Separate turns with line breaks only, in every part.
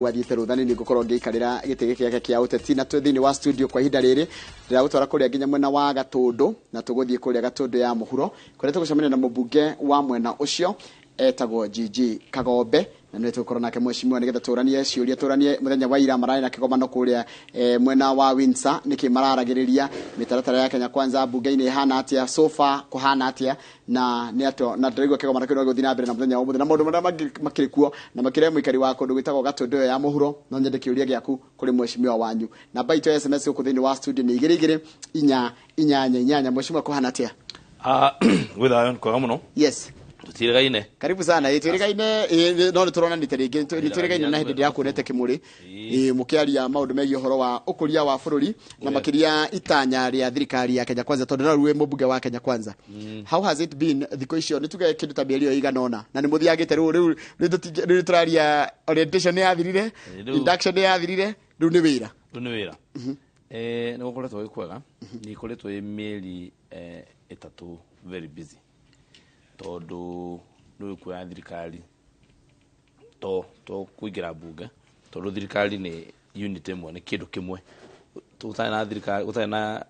Gwathiĩte rũtha nĩ ngũkorwo ngĩikarĩra gĩtĩ gĩkĩ gĩake kĩa ũteti na twĩ thĩinĩ wa studio kwa ihinda rĩrĩ. Ndĩragũtwara kũrĩa nginya mwena wa Gatũndũ, na tũgũthiĩ kũrĩa Gatũndũ ya mũhuro kũrĩa tũgũcemania na mũmbunge wa mwena ũcio etagwo GG Kagombe, na nĩwe tũgũkorwo nake mheshimiwa nĩgetha tũranie ciũria, tũranie mũthenya wa ira mararĩ na kĩgomano kũrĩa mwena wa Windsor, nĩkĩ mararagĩrĩria, mĩtaratara ya Kenya Kwanza mbunge-inĩ ĩhana atĩa, so far kũhana atĩa, na nĩ atĩa, na ndĩraigua kĩgomano kĩu no gĩgũthiĩ na mbere na mũthenya wa ũmũthĩ na maũndũ marĩa mangĩ makĩrĩ kuo. Na makĩria mũikari wa kũndũ gwĩtagwo Gatũndũ ĩyo ya mũhuro, no nyende kĩũria gĩaku kũrĩ mheshimiwa wanyu. Namba itũ ya SMS gũkũ thĩinĩ wa studio nĩ 22488. Mheshimiwa, kũhana atĩa?
Gwĩ thayũ, nĩ kwega mũno. Tũtirĩgaine.
Karibu sana. Ĩ, twĩrĩgaine, ĩ, no nĩ tũronanĩte rĩngĩ, nĩ twĩrĩgaine na hĩndĩ ndĩrakuonete kĩmũrĩ, ĩ, mũkĩaria maũndũ megiĩ ũhoro wa ũkũria wa bũrũri na makĩria itanya rĩa thirikari ya Kenya Kwanza, tondũ no rĩu wĩ mũmbunge wa Kenya Kwanza. How has it been thikũ icio, nĩ tuge kĩndũ ta mĩeri ĩyo ĩigana ũna, na nĩ mũthiangĩte rĩu? Rĩu tũraria orientation nĩ yathirire, induction nĩ yathirire, rĩu nĩ wĩra.
Rĩu nĩ wĩra. Nĩ gũkoretwo gwĩ kwega, nĩ ikoretwo ĩ mĩeri 3 very busy, tondũ nĩ kuoya thirikari to kũingĩra mbunge, tondũ thirikari nĩ unit ĩmwe, nĩ kĩndũ kĩmwe. Gũtarĩ na thirikari, gũtarĩ na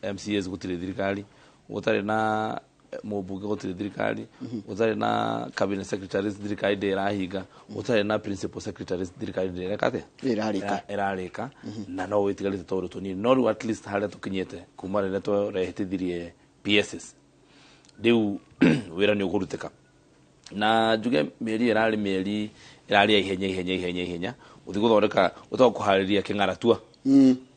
MCAs gũtirĩ thirikari, gũtarĩ na mũmbunge gũtirĩ thirikari, gũtarĩ na cabinet secretaries thirikari ndĩ ĩrahinga, gũtarĩ na principal secretaries thirikari ndĩ ĩreka atĩa?
Ĩrarĩka.
Ĩrarĩka, na no wĩtigarĩte tũũndũ tũnini, no rĩu at least harĩa tũkinyĩte kuma rĩrĩa tũrehĩtithirie PSs, rĩu wĩra nĩ ũkũrutĩka. Na njuge mĩeri ĩyo ĩrarĩ mĩeri ĩrarĩ ya ihenya ihenya ihenya ihenya, gũthiĩ gũthondeka, gũtoka kũharĩria kĩng'aratua,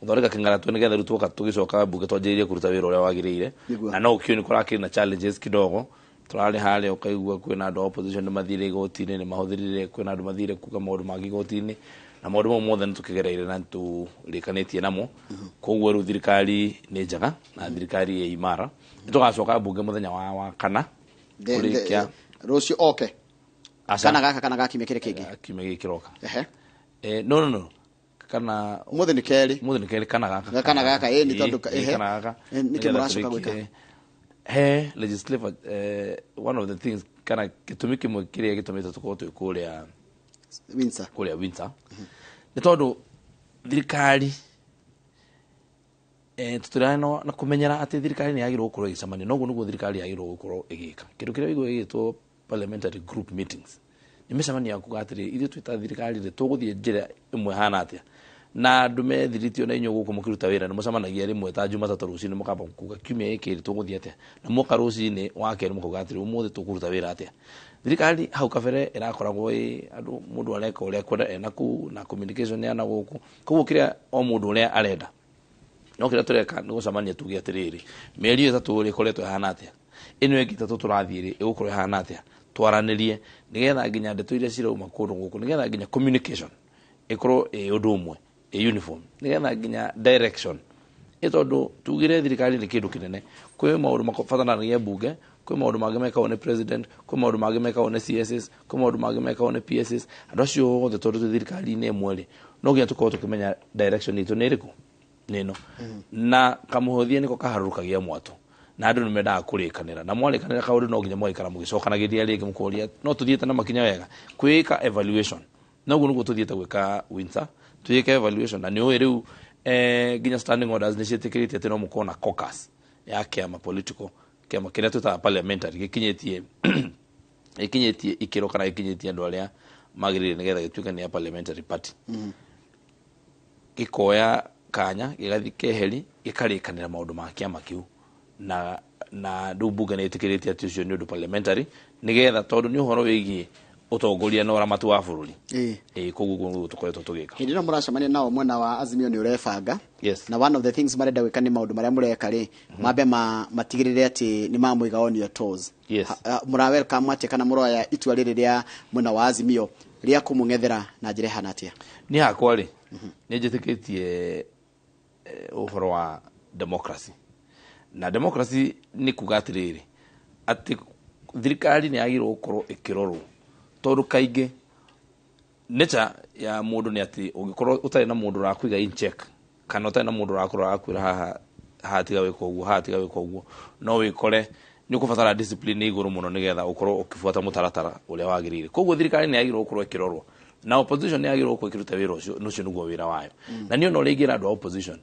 gũthondeka kĩng'aratua, nĩgetha rĩu twoka tũgĩcoka mbunge twanjĩrĩrie kũruta wĩra ũrĩa wagĩrĩire. Na no ũkĩũĩ nĩ kũrakĩrĩ na challenges kidogo, tũrarĩ harĩa ũkaigua kwĩna andũ a opposition nĩ mathire igoti-inĩ, nĩ mahũthĩrire, kwĩna andũ mathire kuga maũndũ mangĩ igoti-inĩ, na maũndũ mau mothe nĩ tũkĩgereire na nĩtũrĩkanĩtie namo. Koguo rĩu thirikari nĩ njega na thirikari ĩ imara. Nĩ tũgacoka mbunge mũthenya wa kana kũrĩkia.
Rũciũ oke?
Aca.
Kana gaka kana gakiumia kĩrĩa kĩngĩ?
Kiumia gĩkĩ kĩroka.
Ehe.
No, no, no, kana.
Ũmũthĩ nĩ kerĩ.
Mũthĩ nĩ kerĩ, kana gaka.
Kana gaka, ĩ, nĩ tondũ ehe.
Kana gaka.
Nĩkĩ
Nĩgetha
mũracoka gwĩka?
tũrĩkie he legislative, one of the things kana gĩtũmi kĩmwe kĩrĩa gĩtũmĩte tũkorwo twĩ kũrĩa
Windsor.
Kũrĩa Windsor nĩ tondũ thirikari tũtirarĩ na kũmenyera atĩ thirikari nĩ yagĩrĩirwo gũkorwo ĩgĩcemania. Noguo nĩguo thirikari yagĩrĩirwo gũkorwo ĩgĩka kĩndũ kĩrĩa wĩigua gĩgĩtwo parliamentary group meetings, nĩ mĩcemanio ya kuga atĩrĩ, ithuĩ twĩ ta thirikari rĩ, tũgũthiĩ njĩra ĩmwe hana atĩa? Na andũ methirĩtio na inyuĩ gũkũ mũkĩruta wĩra nĩ mũcemanagia rĩmwe ta Jumatatũ rũcinĩ, mũkamba kuga kiumia gĩkĩ rĩ tũgũthiĩ atĩa, na mwoka rũcinĩ wa kerĩ mũkauga atĩrĩ, ũmũthĩ tũkũruta wĩra atĩa. Thirikari hau kabere ĩrakoragwo ĩ andũ, mũndũ areka ũrĩa akwenda ena kũu, na communication ya na gũkũ, koguo kĩrĩa o mũndũ ũrĩa arenda. No kĩrĩa tũreka nĩ gũcemania tuge atĩrĩrĩ, mĩeri ĩyo 3 rĩ ĩkoretwo ĩhana atĩa, ĩno ĩngĩ 3 tũrathiĩ rĩ ĩgũkorwo ĩhana atĩa, twaranĩrie nĩgetha nginya ndeto iria cirauma kũndũ gũkũ, nĩgetha nginya communication ĩkorwo ĩ ũndũ ũmwe, ĩ uniform, nĩgetha nginya direction ĩ, tondũ tugire thirikari nĩ kĩndũ kĩnene, kwĩ maũndũ mabataranagia mbunge, kwĩ maũndũ mangĩ mekagwo nĩ president, kwĩ maũndũ mangĩ mekagwo nĩ CSs, kwĩ maũndũ mangĩ mekagwo nĩ PSs, andũ acio othe. Tondũ twĩ thirikari-inĩ ĩmwe rĩ, no nginya tũkorwo tũkĩmenya direction itũ nĩ ĩrĩkũ, nĩ ĩno, na kamũhũthia nĩko kaharũrũkagia mwatũ, na andũ nĩ mendaga kũrĩkanĩra, na mwarĩkanĩra kaũndũ no nginya mũgaikara mũgĩcokanagĩria rĩngĩ, mũkoria no tũthiĩte na makinya wega, kwĩka evaluation. Noguo nĩguo tũthiĩte gwĩka Windsor, twĩke evaluation. Na nĩ ũĩ rĩu nginya standing orders nĩ ciĩtĩkĩrĩtie atĩ no mũkorwo na caucus ya kĩama political, kĩama kĩrĩa twĩtaga parliamentary gĩkinyĩtie ikĩro kana gĩkinyĩtie andũ arĩa magĩrĩire nĩgetha gĩtuĩke nĩ ya parliamentary party, gĩkoya kanya gĩgathiĩ keheri gĩkarĩkanĩra maũndũ ma kĩama kĩu, na rĩu mbunge nĩ ĩtĩkĩrĩtie atĩ ũcio nĩ ũndũ parliamentary, nĩgetha tondũ nĩ ũhoro wĩgiĩ ũtongoria na ũramati wa bũrũri. Ĩĩ, koguo ũguo nĩguo tũkoretwo tũgĩka.
Hĩndĩ ĩno mũracemania nao, mwena wa Azimio nĩ ũrebanga.
Yes.
Na one of the things marenda gwĩka nĩ maũndũ marĩa mũreka rĩ, mambe matigĩrĩre atĩ nĩ mamũiga on your toes. Mũra welcome atĩa kana mũroya itua rĩrĩ rĩa mwena wa Azimio rĩa kũmũng'ethera na njĩra ĩhana atĩa?
Niĩ hakwa rĩ, nĩ njĩtĩkĩtie ũhoro wa democracy, na democracy nĩ kuga atĩrĩrĩ, atĩ thirikari nĩ yagĩrĩirwo gũkorwo ĩkĩrorwo, tondũ kaingĩ nature ya mũndũ nĩ atĩ ũngĩkorwo ũtarĩ na mũndũ ũrakũiga in check, kana ũtarĩ na mũndũ ũrakorwo arakwĩra haha haha tiga wĩka ũguo, haha tiga wĩka ũguo, no wĩkore nĩ ũkũbatara discipline igũrũ mũno nĩgetha ũkorwo ũkĩbuata mũtaratara ũrĩa wagĩrĩire. Koguo thirikari nĩ yagĩrĩirwo gũkorwo ĩkĩrorwo. Na opposition nĩ yagĩrĩirwo gũkorwo ĩkĩruta wĩra ũcio, na ũcio nĩguo wĩra wayo. Na niĩ ona ũrĩa ingĩra andũ a opposition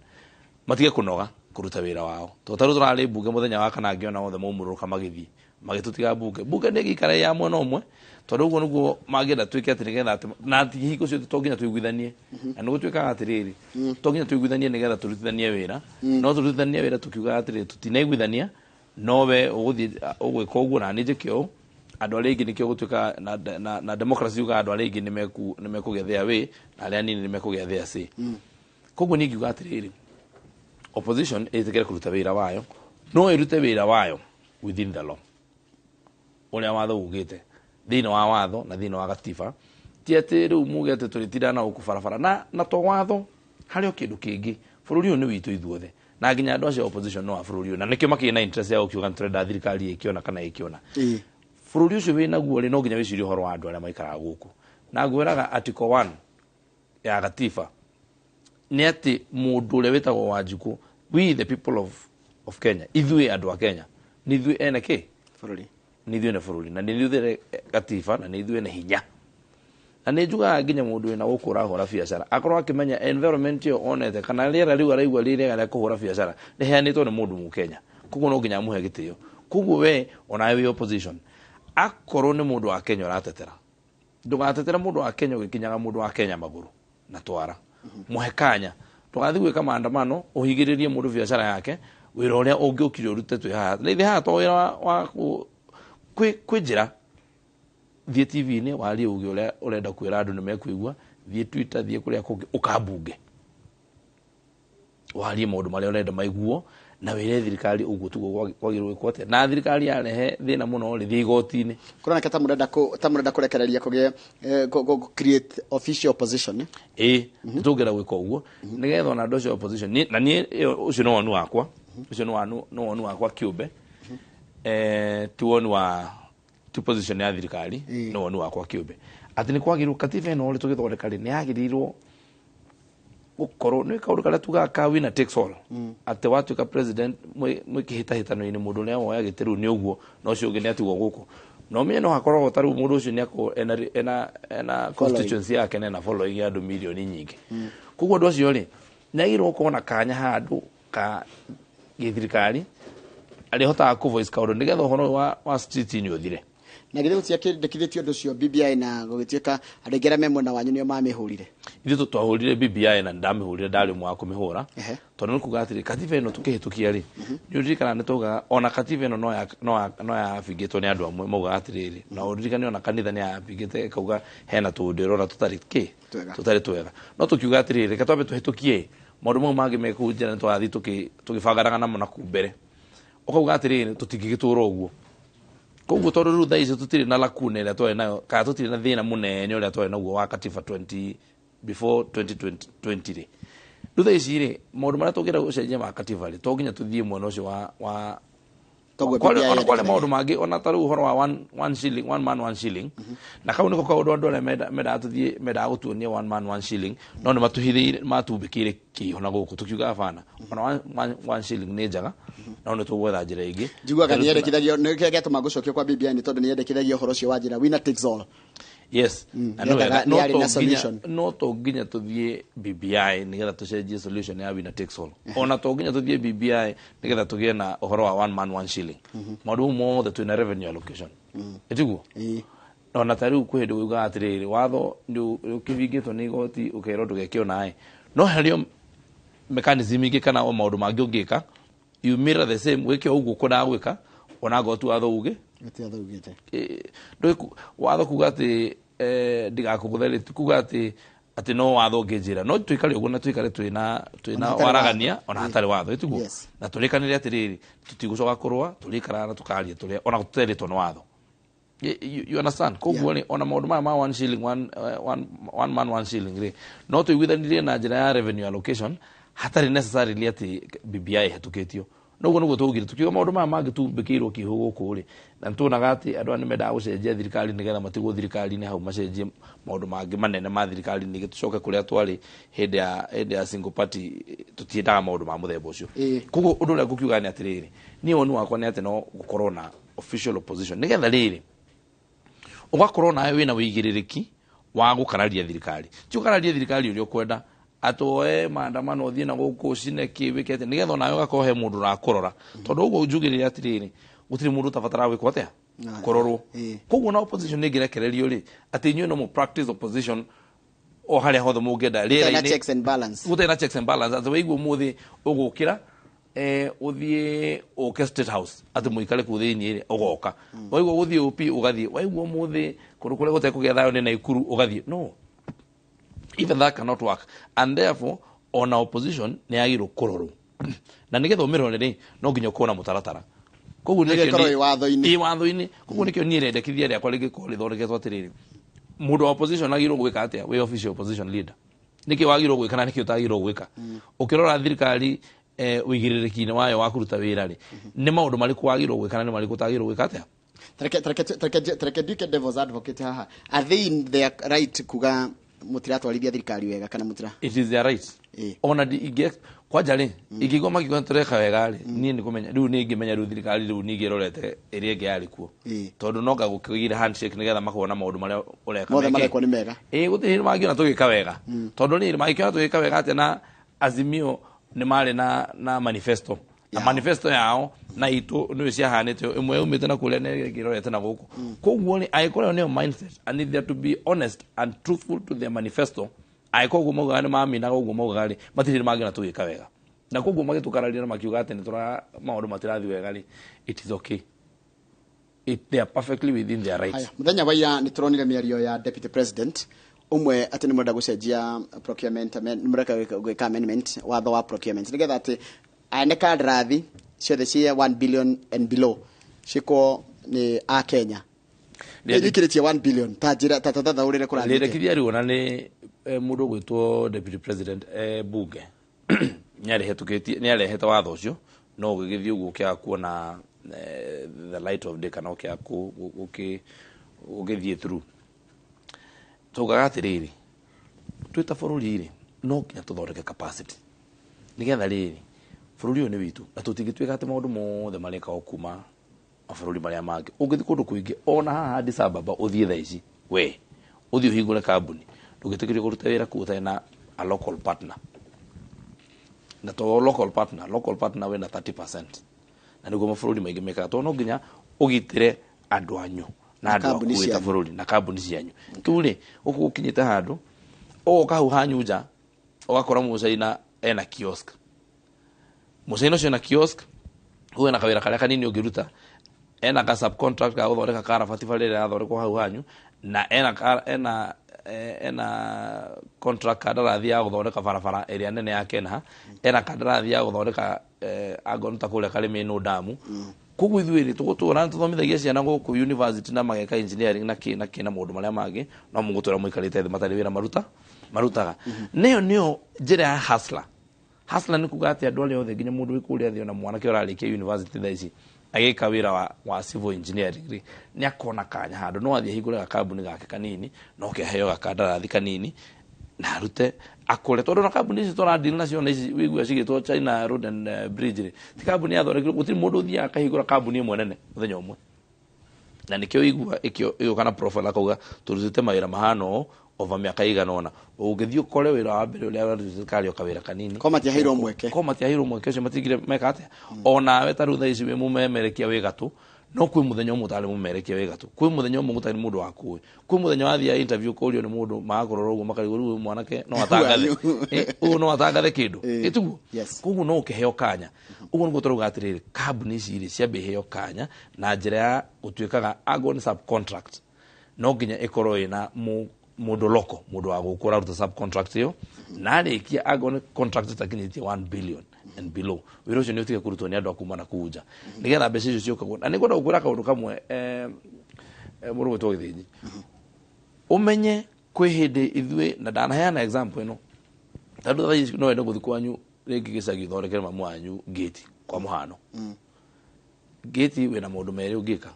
matige kũnoga kũruta wĩra wao, tondũ tarĩu tũrarĩ mbunge mũthenya wa kana, ngĩona othe maumũrũrũka magĩthiĩ magĩtũtiga mbunge. Mbunge nĩ ĩgĩikara ya mwena ũmwe, tondũ ũguo nĩguo mangĩenda twĩke, atĩ nĩgetha atĩ na atĩ hingo ciothe to nginya tũiguithanie. Na nĩ gũtuĩkaga atĩrĩrĩ, to nginya tũiguithanie nĩgetha tũrutithanie wĩra, no tũrutithanie wĩra tũkiugaga atĩrĩrĩ, tutinaiguithania, no we ũgũthiĩ ũgwĩka ũguo na niĩ njĩke ũũ. Andũ arĩa aingĩ nĩkĩo gũtuĩka na democracy yugaga andũ arĩa aingĩ nĩ mekũgĩa their way na arĩa anini nĩ mekũgĩa their say. Koguo niĩ ngiuga atĩrĩrĩ, opposition ĩtĩkĩre kũruta wĩra wayo, no ĩrute wĩra wayo within the law, ũrĩa watho ugĩte, thĩinĩ wa watho na thĩinĩ wa gatiba. Ti atĩ rĩu muge atĩ tũrĩtinda na gũkũ barabara na to watho harĩ o kĩndũ kĩngĩ. Bũrũri ũyũ nĩ witũ ithuothe, na nginya andũ acio a opposition no a bũrũri ũyũ, na nĩkĩo makĩrĩ na interest ya gũkiuga nĩ tũrenda thirikari ĩkĩona kana ĩkĩona. Bũrũri ũcio wĩnaguo rĩ, no nginya wĩcirie ũhoro wa andũ arĩa maikaraga gũkũ. Na ngwĩraga article 1 ya gatiba nĩ atĩ mũndũ ũrĩa wĩtagwo Wanjikũ, we the people of Kenya, ithuĩ andũ a Kenya nĩ ithuĩ ene kĩ
bũrũri.
Nĩ ithuĩ ene bũrũri, na nĩ ithuĩ ene gatiba, na nĩ ithuĩ ene hinya. Na nĩ njugaga nginya mũndũ wĩna gũkũ ũrahũra biacara akorwo akĩmenya environment ĩyo onete kana rĩera rĩu araigua rĩ rĩega rĩa kũhũra biacara rĩheanĩtwo nĩ mũndũ Mũkenya, koguo no nginya amũhe gĩtĩo. Koguo we onawe wĩ opposition, akorwo nĩ mũndũ wa Kenya ũratetera, ndũgatetere mũndũ wa Kenya ũgĩkinyaga mũndũ wa Kenya magũrũ na twara mũhe kanya. Ndũgathiĩ gwĩka maandamano ũhigĩrĩrie mũndũ biacara yake, wĩra ũrĩa ũngĩũkire ũrute twĩ haha na ithe haha to wĩra wa kwĩ njĩra. Thiĩ TV-inĩ warie uge ũrĩa ũrenda kwĩra andũ nĩ mekũigua, thiĩ Twitter, thiĩ kũrĩa kũngĩ, ũkambunge warie maũndũ marĩa ũrenda maiguo, na wĩre thirikari ũguo tiguo kwagĩrĩirwo gwĩkwo atĩa. Na thirikari yarehe thĩna mũno rĩ, thiĩ igoti-inĩ.
Kũroneka ta mũrenda kũrekereria kũgĩe create official opposition, eh?
Ĩĩ, nĩtũngĩenda gwĩka ũguo nĩgetha ona andũ acio a opposition na niĩ ũcio nĩ woni wakwa, ũcio nĩ woni wakwa kĩũmbe, ti woni wa ti position ya thirikari. Nĩ woni wakwa kĩũmbe atĩ nĩ kwagĩrĩirwo katiba ĩno rĩ tũgĩthondeka rĩ, nĩ yagĩrĩirwo gũkorwo nĩ kaũndũ karĩa tugaga ka winner takes all, atĩ watuĩka president mwĩ kĩhĩtahĩtano-inĩ, mũndũ ũrĩa woya gĩtĩ rĩu nĩ ũguo, na ũcio ũngĩ nĩ atigwo gũkũ. Na ũmenye no hakoragwo ta rĩu mũndũ ũcio nĩ akorwo ena constituency yake na ena following ya andũ mirioni nyingĩ. Koguo andũ acio rĩ, nĩ agĩrĩirwo gũkorwo na kanya handũ ka gĩthirikari arĩhotaga kũ voice kaũndũ nĩgetha ũhoro ũyũ wa street nĩ ũthire.
Na githĩ gũtiakĩndĩkithĩtio ũndũ ũcio BBI na gũgĩtuĩka andũ aingĩ arĩa me mwena wanyu nĩo mamĩhũrire?
Ithuĩ twahũrire BBI, na ndamĩhũrire, ndarĩ ũmwe wa kũmĩhũra. Tondũ nĩ kuga atĩrĩ, katiba ĩno tũkĩhĩtũkia rĩ, nĩ ũririkana nĩ twaugaga ona katiba ĩno no yabingĩtwo nĩ andũ amwe maugaga atĩrĩrĩ, na ũririkane ona kanitha nĩ yabingĩte ĩkauga hena tũũndũ ĩrona tũtarĩ kĩ
Twega.
Tũtarĩ twega. No tũkiuga atĩrĩrĩ, reke twambe tũhĩtũkie maũndũ mau mangĩ me kũu njĩra, nĩ tũrathiĩ tũgĩbanganaga namo na kuu mbere. Ũkauga atĩrĩrĩ, tũtingĩgĩtũra ũguo. Koguo tondũ rĩu thaa ici tũtirĩ na lacuna ĩrĩa twarĩ nayo, kana tũtirĩ na thĩna mũnene ũrĩa twarĩ naguo wa katiba 20 before 2020 rĩ, rĩu thaa ici rĩ, maũndũ marĩa tũngĩenda gũcenjia ma katiba rĩ, to nginya tũthiĩ mwena ũcio wa
Toguo
Kwale
BBI
ona kwale
yendekanagia.
Maũndũ mangĩ ona ta rĩu ũhoro wa one shilling, one man one shilling, na kau nĩko kaũndũ andũ arĩa mendaga tũthiĩ, mendaga gũtuonia one man one shilling, no nĩ matuhithĩire, matumbĩkĩire kĩiho na gũkũ tũkiuga bana, ona one, one, one shilling nĩ njega, no nĩ tũgwetha njĩra ĩngĩ.
Njiguaga nĩ yendekithagio, nĩ kĩrĩa gĩatũma gũcokio kwa BBI nĩ tondũ nĩ yendekithagia ũhoro ũcio wa njĩra winner takes all.
Yes. Na nĩ
Yendaga
wega. No
nĩ yarĩ
to
na
nginya
solution.
No to nginya tũthiĩ BBI nĩgetha tũcenjie solution ya winner takes all. Ona to nginya tũthiĩ BBI nĩgetha tũgĩe na ũhoro wa one man one shilling. Maũndũ mau mothe twĩna revenue allocation, ĩtiguo?
Ĩĩ.
Ona ta rĩu kwĩ hĩndĩ ugaga atĩrĩrĩ, watho nĩ ũkĩbingĩtwo nĩ igoti, ũkerwo ndũgeke onaĩ, no harĩ o mechanism ingĩ kana o maũndũ mangĩ ũngĩka, you mirror the same, wĩke o ũguo ũkwendaga gwĩka ona ngorwo ti watho uge.
Gĩtĩ watho ugĩte.
Ndũĩ watho kuga atĩ ndigakũgũthe rĩ, ti kuga atĩ no watho ũngĩnjĩra no tũikare ũguo na tũikare twĩna
Ona hatarĩ
waragania
watho.
Ona hatarĩ watho, ĩtiguo?
Yes.
Na tũrĩkanĩre atĩrĩrĩ, tũtigũcoka kũrũa, tũrĩikaraga na tũkaria tũrĩa ona tũterĩtwo nĩ watho. You understand? Koguo rĩ, ona maũndũ maya ma one shilling, one man one shilling rĩ, no tũiguithanirie na njĩra ya revenue allocation hatarĩ necessarily atĩ BBI ĩhetũkĩtio. Noguo nĩguo twaugire, tukiuga maũndũ maya mangĩ tumbĩkĩirwo kĩihũ gũkũ rĩ, na nĩtuonaga atĩ andũ aya nĩmendaga gũcenjia thirikari nĩgetha matigwo thirikari-inĩ hau, macenjie maũndũ mangĩ manene ma thirikari ningĩ tũcoke kũrĩa twarĩ hĩndĩ ya single party. Tũtiendaga maũndũ ma mũthemba ũcio. Koguo ũndũ ũrĩa ngũkiuga nĩ atĩrĩrĩ, niĩ woni wakwa nĩ atĩ no gũkorwo na official opposition nĩgetha rĩrĩ ũgakorwo nawe wĩna wĩigĩrĩrĩki Wa gũkararia thirikari, ti ũkararie thirikari ũrĩa ũkwenda, atĩ woe maandamano ũthiĩ na gũkũ ũcine kĩ wĩke atĩa, nĩgetha onawe ũgakorwo he mũndũ ũrakũrora, tondũ ũguo njugĩrĩre atĩrĩrĩ, gũtirĩ mũndũ ũtabataraga gwĩkwo atĩa, kũrorwo. Koguo na opposition ĩngĩrekererio rĩ, atĩ inyuĩ no mũ practice opposition o harĩa hothe mũngĩenda.
Na
rĩera-inĩ
checks and balance.
Gũtarĩ na checks and balance, atĩ waigua ũmũthĩ ũgũkĩra, ũthiĩ ũke State House, atĩ mũikare kũu thĩinĩ rĩ, ũgoka waigua gũthiĩ OP ũgathiĩ, waigua ũmũthĩ kũndũ kũrĩa gũtekũgĩa thayũ nĩ Naikuru ũgathiĩ. No, even that cannot work, and therefore ona opposition nĩ yagĩrĩirwo kũrorwo, na nĩgetha ũmĩrore rĩ, no nginya ũkorwo na mũtaratara. Koguo nĩkĩo
Ĩgĩkorwo ĩ watho-inĩ.
Ĩ watho-inĩ. Koguo nĩkĩo niĩ rĩendekithia rĩakwa rĩngĩkorwo rĩthondeketwo atĩrĩrĩ, mũndũ wa opposition agĩrĩirwo gwĩka atĩa? Wĩ official opposition leader, nĩkĩ wagĩrĩirwo gwĩka na nĩkĩ ũtagĩrĩirwo gwĩka? Ũkĩrora thirikari, ũigĩrĩrĩki-inĩ wayo wa kũruta wĩra rĩ, nĩ maũndũ marĩkũ wagĩrĩirwo gwĩka na nĩ marĩkũ ũtagĩrĩirwo gwĩka atĩa?
Tareke nduĩke devil's advocate haha. Are they in their right kuga mũtiratwarithia thirikari wega kana mũtira?
It is their right. Ona ingĩ kwanja rĩ, ingĩigua makiuga tũreka wega rĩ, niĩ nĩ kũmenya rĩu nĩ ingĩmenya rĩu thirikari rĩu ningĩ ĩrorete ĩrĩa ĩngĩ yarĩ kuo, tondũ no ngagũkĩgĩra handshake nĩgetha makona maũndũ marĩa ũreka
Mothe
meke.
marekwo nĩ mega.
Ĩ, gũtirĩ hĩndĩ mangĩona tũgĩka wega, tondũ rĩrĩ, mangĩkĩona tũgĩka wega atĩa na Azimio nĩ marĩ na manifesto na
Yao.
Manifesto yao na itũ nĩyo ciahanĩte, ĩmwe yaumĩte na kũrĩa na ĩrĩa ĩngĩ ĩrorete na gũkũ. Koguo rĩ, angĩkorwo ĩyo nĩyo mindset, and if they are to be honest and truthful to their manifesto, angĩkorwo ũguo maugaga nĩ maminaga ũguo maugaga rĩ, matirĩ hĩndĩ mangĩona tũgĩka wega, na koguo magĩtũkararia na makiuga atĩ nĩ tũra maũndũ matirathiĩ wega rĩ, it is okay. They are perfectly within their rights.
Haya, muthenya wa ira nĩ tũronire mĩario ya deputy president ũmwe atĩ nĩ mwenda gũcenjia procurement, nĩ mũreka gwĩka amendment watho wa procurement nĩgetha atĩ ene kandarathi ciothe cia 1 billion and below ciĩkwo nĩ a Kenya. Nĩ njikĩrĩtie 1 billion, ta njĩra ta tathathaũrĩre kũrathiĩ.
Rĩendekithia rĩu ona nĩ mũndũ ũgwĩtwo deputy president, bunge nĩ arehete watho ũcio, no ũgĩgĩthiĩ ũguo ũkĩaga kuona the light of day kana ũkĩaga ũgĩthiĩ through. Tugaga atĩrĩrĩ, twĩ ta bũrũri rĩ, no nginya tũthondeke capacity nĩgetha rĩrĩ, bũrũri ũyũ nĩ witũ na tũtingĩtuĩka atĩ maũndũ mothe marĩkagwo kuma mabũrũri marĩa mangĩ. Ũngĩthiĩ kũndũ kũingĩ, ona haha Addis Ababa ũthiĩ thaa ici, we ũthiĩ ũhingũre kambuni, ndũngĩtĩkĩrio kũruta wĩra kũu ũtarĩ na a local partner, na to local partner wĩna 30%, na nĩguo mabũrũri maingĩ mekaga, tondũ no nginya ũgitĩre andũ anyu na andũ
kambuni
aku wĩ ta
cianyu.
Bũrũri na kambuni cianyu. Rĩu rĩ, gũkũ gũkinyĩte handũ ũgoka hau hanyu nja ũgakora mũcaina ena kiosk, mũcaina ũcio ena kiosk ũguo ena kawĩra karĩa kanini ũngĩruta, ena ka subcontract ga gũthondeka karabati barĩa ĩrĩa ĩrathondekwo hau hanyu, na ena contract kandarathi ya gũthondeka barabara ĩrĩa nene ya Kenha, ena kandarathi ya gũthondeka, angorwo nĩ ta kũrĩa Karĩmĩnũ damu. Koguo ithuĩ rĩ, tũgũtũra tũthomithagia ciana gũkũ university na mageka engineering na kĩ na kĩ na maũndũ marĩa mangĩ, no mũgũtũra mũikarĩte thĩ matarĩ wĩra maruta marutaga. Nĩyo nĩyo njĩra ya hustler. Hustler nĩ kuga atĩ andũ arĩa othe, nginya mũndũ wĩ kũrĩa thĩ, ona mwanake ũrarĩkia university thaa ici agĩka wĩra wa civil engineering rĩ, nĩ akona kanya handũ no athiĩ ahingũre gakambuni gake kanini, no keheo gakandarathi kanini na arute akũre, tondũ na kambuni ici tũradeal nacio na ici wĩigua cigĩtwo China Road and Bridge rĩ, ti kambuni yathondekirwo. Gũtirĩ mũndũ ũthiaga akahingũra kambuni ĩmwe nene mũthenya ũmwe, na nĩkĩo igua ĩkĩo ĩgũka na profile akauga tũrutĩte mawĩra mahana ũũ over mĩaka ĩigana ũna. Ũngĩthiĩ ũkore wĩra wa mbere ũrĩa warutĩte karĩ o kawĩra kanini.
Ko matiaheirwo mweke.
Ko matiaheirwo mweke ũcio, matingire meka atĩa. Onawe ta rĩu thaa ici wĩ mũmemerekia wĩ gatũ, no kwĩ mũthenya ũmwe ũtarĩ mũmemerekia wĩ gatũ, kwĩ mũthenya ũmwe gũtarĩ mũndũ wakũĩ, kwĩ mũthenya wathiĩ interview kũrio nĩ mũndũ magakũrora ũguo makarigwo rĩu ũyũ mwanake no atangathe.
Who are you?
Ũyũ no atangathe kĩndũ. Ĩtiguo?
Yes.
Koguo no ũkĩheo kanya ũguo nĩguo tũrauga atĩrĩrĩ, kambuni ici rĩ, ciambe iheo kanya na njĩra ya gũtuĩkaga angorwo nĩ subcontract, no nginya ĩkorwo ĩna mũndũ loko, mũndũ wa gũkũ ũraruta subcontract ĩyo, na arĩkia, angorwo nĩ contract ĩtakinyĩtie 1 billion and below, wĩra ũcio nĩ ũtige kũrutwo nĩ andũ a kuma na kũu nja, nĩgetha mbeca icio ciũkagwo. Na nĩngwenda gũkwĩra kaũndũ kamwe, mũndũ gwĩtwo Gĩthĩnji, ũmenye kwĩ hĩndĩ ithuĩ, na ndanaheana example ĩno, tondũ thaa ici no wende gũthiĩ kwanyu rĩngĩ gĩcagi ũthondekere mamu wanyu ngĩti. Kwa mũhano, ngĩti wĩna maũndũ merĩ ũngĩka.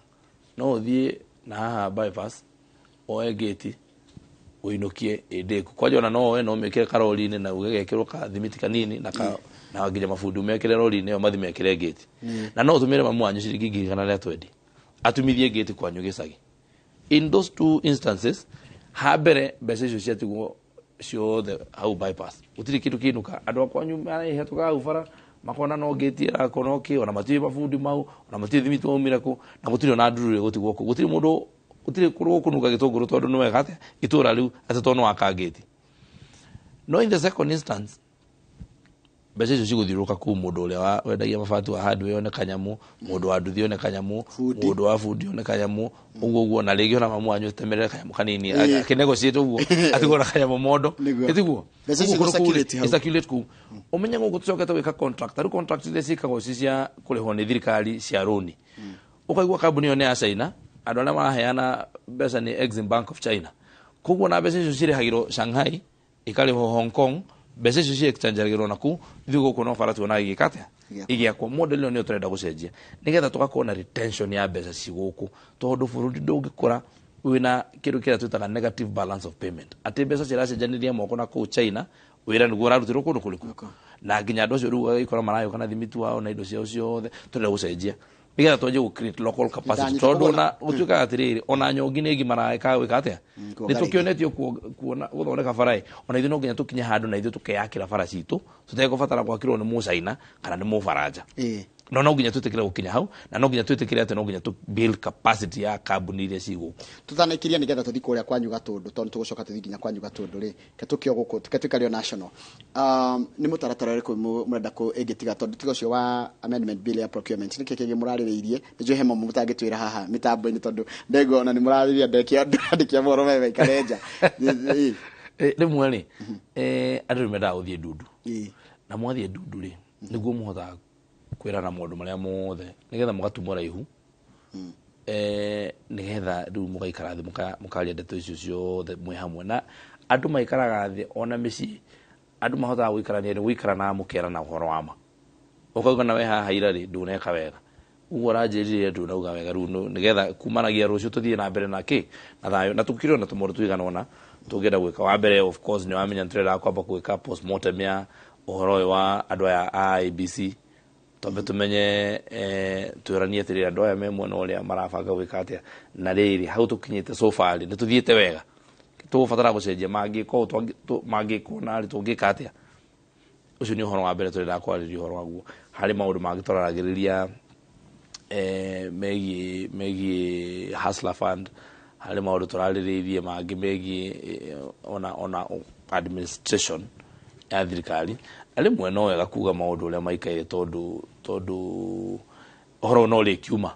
No ũthiĩ na haha bypass oe ngĩti ũinũkie ĩndĩku kwanja, ona no oe no ũmĩkĩre karori-inĩ na ũgekĩrwo ka thimiti kanini na nginya mabundi ũmekĩre rori-inĩ ĩyo mathi mekĩre ngĩti, na no ũtũmĩre mamu wanyu ciringi 120,000 atumithie ngĩti kwanyu gĩcagi. In those two instances, Ha mbere mbeca icio ciatigwo ciothe hau bypass, gũtirĩ kĩndũ kĩinũka. Andũ a kwanyu marahĩtũka hau bara makona no ngĩti ĩrakwo no kĩ, ona matiũĩ mabundi mau, ona matiũĩ thimiti waumire kũ, na gũtirĩ ona ndururu ĩgũtigwo kũu. Gũtirĩ mũndũ, gũtirĩ kũrũ gũkũnunga gĩtũngũrũ tondũ nĩ wega atĩa itũra rĩu atĩ tondũ nĩ waka ngĩti. No in the second instance, mbeca icio cigũthiũrũrũka kũu, mũndũ ũrĩa wendagia mabati wa hardware one kanyamu, mũndũ wa nduthi one kanyamu,
Bundi.
Mũndũ wa bundi one kanyamu, ũguo ũguo, na rĩngĩ ona mamu wanyu atemerere kanyamu kanini akĩnegotiate ũguo atigwo na kanyamu mondo.
Nĩguo.
Ĩtiguo.
Mbeca icio
Ũguo kũndũ kũu rĩ,
circulate hau.
Circulate kũu. Ũmenye gũkũ tũcokete gwĩka contract. Tarĩu contract iria ciĩkagwo ci cia kũrĩhwo nĩ thirikari cia rũni, ũkaigua kambuni ĩyo nĩ ya China, andũ arĩa maraheana mbeca nĩ Exim Bank of China, koguo na mbeca icio cirĩhagĩrwo Shanghai, ikarĩhwo Hong Kong, mbeca icio ci exchangeagĩrwo na kũu. Ithuĩ gũkũ no bara tuonaga igĩka atĩa?
Igĩakwo.
Igĩakwo. Model ĩyo nĩyo tũrenda gũcenjia nĩgetha tũgakorwo na retention ya mbeca ci gũkũ, tondũ bũrũri ndũngĩkũra wĩna kĩndũ kĩrĩa twĩtaga negative balance of payment, atĩ mbeca ciracenjanĩria moko na kũu China, wĩra nĩguo ũrarutĩrwo kũndũ kũrĩkũ, na nginya andũ acio rĩu ũgagĩkora maragĩũka na thimiti wao na indo ciao ciothe. Tũrenda gũcenjia nĩgetha twanjie gũ create local capacity,
Ndanyita.
tondũ
Koguo
ona gũtuĩkaga atĩrĩrĩ, ona nyongi nĩ ngimaraga ĩkaga gwĩka atĩa?
Kuonga
Nĩ tũkĩonetio kuona gũthondeka bara ĩ, ona ithuĩ no nginya tũkinye handũ na ithuĩ tũkeyakĩra bara citũ tũtegũbatara gwakĩrwo nĩ mũcaina kana nĩ mũbaranja. No no nginya twĩtĩkĩre gũkinya hau, na no nginya twĩtĩkĩre atĩ no nginya tũ build capacity ya kambuni iria ci gũkũ.
Tutanaikiria nigetha tuthi kuria kwanyu Gatundu, tondu tugucoka tuthi nginya kwanyu Gatundu ri, ke tukio guku ke tuikare o national, ni mutaratara uriku murenda ku ingitiga, tondu tiga ucio wa amendment bill ya procurement, niki kingi muraririirie? Nijue he mamwe mutangitwira haha mitambo-ini, tondu ndego ona ni muraririria ndeki andũ a mohoro me maikare nja.
Rĩmwe rĩ, andũ nĩ mendaga gũthiĩ ndundu, na mwathiĩ ndundu rĩ, nĩguo mũhotaga kwĩrana maũndũ marĩa mothe nĩgetha mũgatumũra ihu, nĩgetha rĩu mũgaikara thĩ mũkaria ndeto icio ciothe mwĩ hamwe. Na andũ maikaraga thĩ, ona mĩciĩ andũ mahotaga gũikarania nĩ gũikara na mũkerana ũhoro wa ma, ũkauga na we haha ira rĩ ndũneka wega ũguo ũranjĩrire, ndũnauga wega, rĩu nĩgetha kumanagia rũciũ tũthiĩ na mbere na kĩ na thayũ. Na tũkĩrĩ ona tũmaũndũ tũigana ũna tũngĩenda gwĩka. Wa mbere, of course, nĩ wamenya nĩtũrenda kwamba gwĩka postmortem ya ũhoro ũyũ wa andũ aya a IEBC, twambe tũmenye, twĩranie atĩrĩrĩ, andũ aya me mwena ũrĩa marabanga gwĩka atĩa, na rĩrĩ hau tũkinyĩte so far rĩ, nĩ tũthiĩte wega, tũgũbatara gũcenjia mangĩka ũũ, mangĩkwo narĩ tũngĩka atĩa. Ũcio nĩ ũhoro wa mbere tũrenda kwarĩria ũhoro waguo. Harĩ maũndũ mangĩ tũraragĩrĩria, megiĩ Hustler Fund. Harĩ maũndũ tũrarĩrĩirie mangĩ megiĩ ona administration ya thirikari. Na rĩmwe no wega kuga maũndũ ũrĩa maikaire, tondũ ũhoro ũyũ no ũrĩkiuma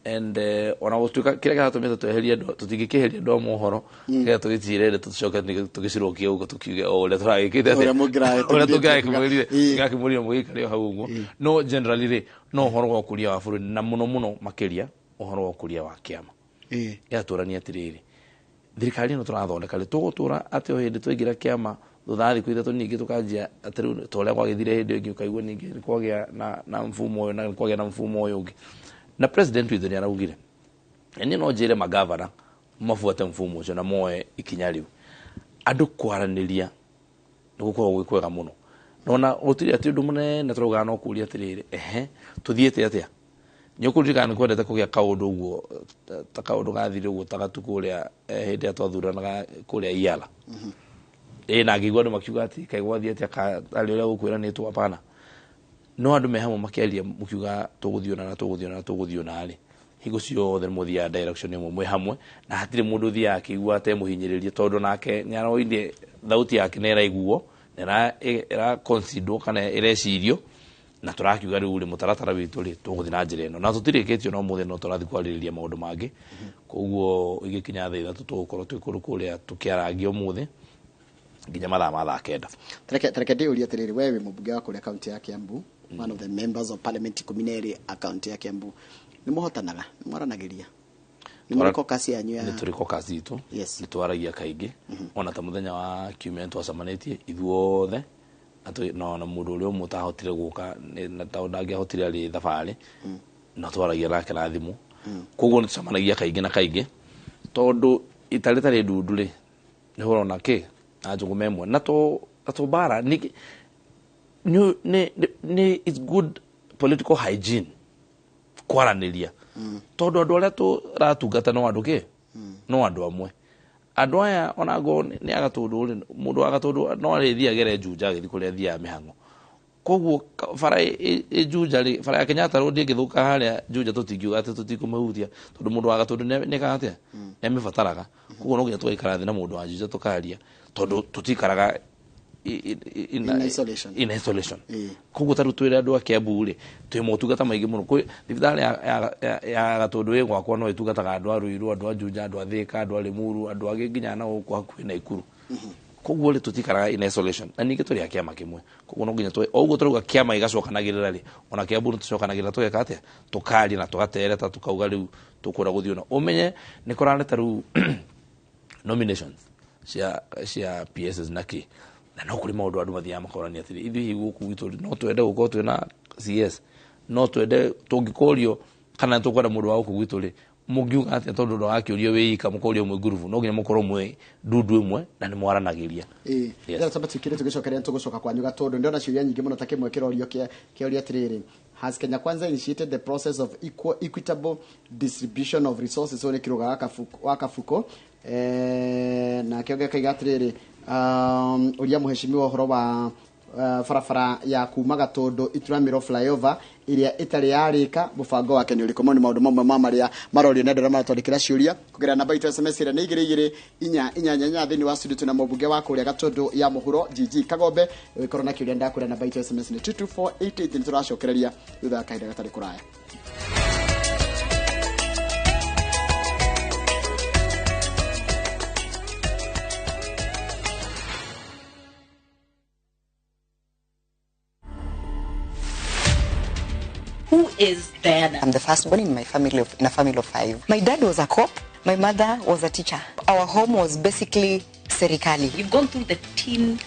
and ona gũtuĩka kĩrĩa kĩratũmĩte tweherie andũ, tũtingĩkĩeheria andũ a mohoro nĩgetha tũgĩcire ndeto, tũcoke tũgĩcirokie gũkũ tũkiuge o ũrĩa tũragĩkĩte
Ũrĩa mũngĩragĩtũmire.
Ũrĩa tũngĩragĩkĩmwĩrire, tũngĩrakĩmwĩrire mũgĩikare o hau ũguo. No generally rĩ, no ũhoro wa ũkũria wa bũrũri, na mũno mũno makĩria ũhoro wa ũkũria wa kĩama, ĩgatũrania atĩrĩrĩ, thirikari ĩno tũrathondeka rĩ, tũgũtũra atĩ o hĩndĩ twaingĩra kĩama, thutha wa thikũ 3 ningĩ tũkanjia atĩ rĩu ta ũrĩa gwagĩthire hĩndĩ ĩngĩ, ũkaigua ningĩ nĩ kwagĩa na mfumo ũyũ na nĩ kwagĩa na mfumo ũyũ ũngĩ. Na president witũ nĩ araugire, na niĩ no njĩre magavana mabuate mfumo ũcio na moe ikinya rĩu. Andũ kwaranĩria nĩ gũkoragwo gwĩ kwega mũno, nona gũtirĩ atĩ ũndũ mũnene tũraugaga, no kũria atĩrĩrĩ, ehe, tũthiĩte atĩa? Nĩ ũkũririkana nĩ kwendete kũgĩa kaũndũ ũguo ta kaũndũ gathire ũguo ta gatu kũrĩa, hĩndĩ ĩrĩa twathuranaga kũrĩa Iala, ĩ na ngĩigua andũ makiuga atĩ kaĩ gwathiĩ atĩa, arĩ ũrĩa gũkwĩranĩtwo? Hapana. No andũ me hamwe makĩaria, mũkiuga tũgũthiĩ ũna na tũgũthiĩ ũna na tũgũthiĩ ũna rĩ, hingo ciothe nĩ mũthiaga direction ĩmwe mwĩ hamwe, na hatirĩ mũndũ ũthiaga akĩigua atemũhinyĩrĩrie, tondũ nake nĩ aroire thauti yake nĩ ĩraiguo na ĩra considerwo kana ĩrecirio. Na tũrakiuga rĩu rĩ, mũtaratara witũ rĩ, tũgũthiĩ na njĩra ĩno, na tũtirĩkĩtio no mũthĩ no tũrathiĩ kwarĩrĩria maũndũ mangĩ. Koguo igĩkinya thaa 3 tũgũkorwo twĩ kũndũ kũrĩa tũkĩarangia ũmũthĩ nginya mathaa ma thaa 9.
Tareke ndĩũrie atĩrĩrĩ, we wĩ mũmbunge wa kũrĩa kaunti ya Kiambu, one of the members of parliament 12 a kaunti ya Kiambu. Nĩ mũhotanaga, nĩ mwaranagĩria, nĩ mũrĩ caucus yanyu ya
Nĩ tũrĩ caucus itũ. Nĩ twaragia kaingĩ, ona ta mũthenya wa kiumia nĩ twacemanĩtie ithuothe, na mũndũ ũrĩa ũmwe ũtahotire gũka na tondũ ndangĩahotire arĩ thabarĩ, no twaragia nake na thimũ. Koguo nĩ tũcemanagia kaingĩ na kaingĩ, tondũ itarĩ tarĩ ndundu rĩ, nĩ ũrona kĩ na njũgũma ĩmwe na to mbara nĩ it's good political hygiene. Kwaranĩria tondũ andũ arĩa tũratungata no andũ kĩ no andũ amwe. Andũ aya onago nĩ agatũndũ rĩ, mũndũ wa Gatũndũ no arĩthiĩ agere Juja agĩthiĩ kũrĩa athiaga mĩhang'o. Koguo bara ĩ Juja rĩ, bara ya Kenyatta Road ĩngĩthũka harĩa Juja tũtingiuga atĩ tũtikũmĩhutia tondũ mũndũ wa Gatũndũ nĩekaga atĩa, nĩamĩbataraga. Koguo no nginya tũgaikara thĩ na mũndũ wa Juja tũkaria tondũ tũtikaraga
in isolation.
In isolation. Koguo ta rĩu twĩre andũ a Kiambu rĩ, twĩ motungata maingĩ mũno. Kwĩ thibitarĩ ya Gatũndũ ĩ gwakwa no ĩtungataga andũ a Ruiru, andũ a Juja, andũ a Thika, andũ a Limuru, andũ angĩ nginya na gũkũ hakuhĩ na Ikuru. Koguo rĩ tũtikaraga in isolation na ningĩ tũrĩ a kĩama kĩmwe. Koguo no nginya o ũguo tũrauga kĩama gĩgacokanagĩrĩra rĩ, ona Kiambu nĩ tũcokanagĩrĩra tũgeka atĩa, tũkaria na tũgatereta tũkauga rĩu tũkwenda gũthiĩ ũna. Ũmenye nĩ kũrareta rĩu nominations cia PSs na kĩ, na no kũrĩ maũndũ andũ mathiaga makorania atĩrĩ, ithuĩ hihi gũkũ gwitũ no twende gũkorwo twĩna CS, no twende tũngĩkorio kana tũkwenda mũndũ wa gũkũ gwitũ rĩ, mũngiuga atĩa tondũ ndũgakĩũrio wĩ ika mũkorio mwĩ ngurubu, no nginya mũkorwo mwĩ ndundu ĩmwe na nĩ mwaranagĩria.
Yes. Tamba tukire tũgĩcokeria tũgũcoka kwanyu Gatũndũ. Ndĩrona ciũria nyingĩ mũno ta kĩmwe kĩrorio kĩoria atĩrĩrĩ, has Kenya Kwanza initiated the process of equitable distribution of resources? Ũyũ nĩ Kĩrũga wa Kabuko. Nake ũngĩ akaiga atĩrĩrĩ, ũria mũheshimiwa ũhoro wa barabara ya kuma Gatũndũ Ituramĩro flyover ĩrĩa ĩtarĩ yarĩka, mũbango wake nĩ ũrĩkũ? Mau nĩ maũndũ mamwe ma marĩa marorio nĩ andũ arĩa maratwandĩkĩra ciũria kũgerera namba itũ SMS ĩrĩa nĩ 22488. Thĩinĩ wa studio twĩna mũmbunge wa kũrĩa Gatũndũ ya mũhuro GG Kagombe. Ũgĩkorwo na kĩũria ndakwĩra namba itũ SMS nĩ 22488. Nĩ tũracokereria thutha wa kahinda gatarĩ kũraya.
Who is Diana?
I'm the firstborn in my family in a family of 5. My dad was a cop. My mother was a teacher. Our home was basically serikali.
You've gone through the teen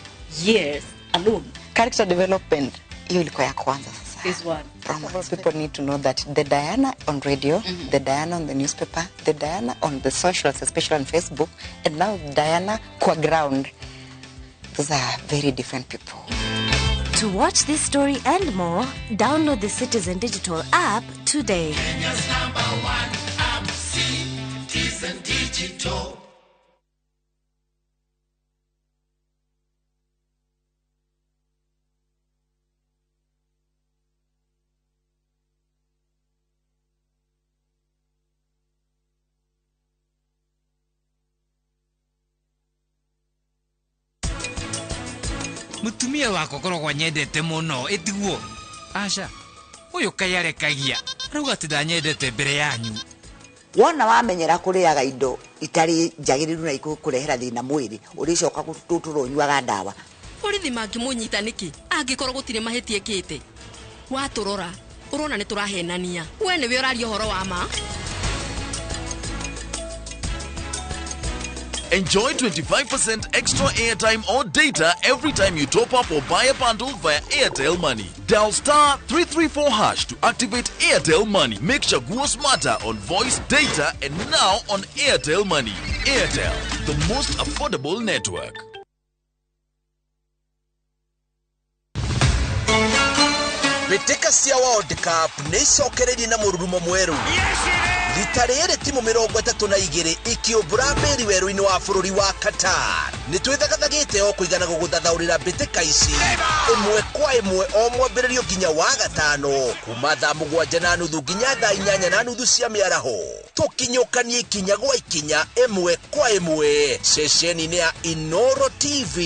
years alone.
Character development, hiyo ilikuwa ya kwanza sasa.
This one.
Romance. People need to know that the Diana on radio, the Diana on the newspaper, the Diana on the socials, especially on Facebook, and now Diana kwa ground. Those are very different people.
To watch this story and more, download the Citizen Digital app today.
Kenya's #1 app, Citizen Digital.
Mutumia wakwa koragwo nyendete muno ĩtiguo aca ũyũ kayarekagia arauga atĩ ndanyendete mbere yanyu.
Wona wamenyera kũrĩaga indo itarĩ njagĩrĩru na ikũkũrehera thĩna mwĩrĩ, ũrĩcoka gũtũtũra ũnyuaga ndawa.
Borithi mangĩmũnyita nĩkĩ angĩkorwo gũtirĩ mahĩtia ekĩte? Watũrora ũrona nĩ tũrahenania, we nĩwe ũraria ũhoro wa ma.
Enjoy 25% extra airtime or data every time you top up or buy a bundle via Airtel Money. Dial *334# to activate Airtel Money. Make Chaguo smarter on voice, data, and now on Airtel Money. Airtel, the most affordable network.
Mbĩtĩka cia World Cup nĩ icokereirie na mũrurumo mwerũ. Rita rĩrĩ timu 32 ikĩũmbũra mbĩri werũ-inĩ wa bũrũri wa Qatar. Nĩ twĩthagathagĩte o kũigana gũgũthathaũrĩra mbĩtĩka ici ĩmwe kwa ĩmwe o mwambĩrĩrio nginya wa gatano kuma thaa 7:30 nginya thaa 8:30 cia mĩaraho. Tũkinyũkanie ikinya gwa ikinya ĩmwe kwa ĩmwe ceceni-inĩ ya Inoro TV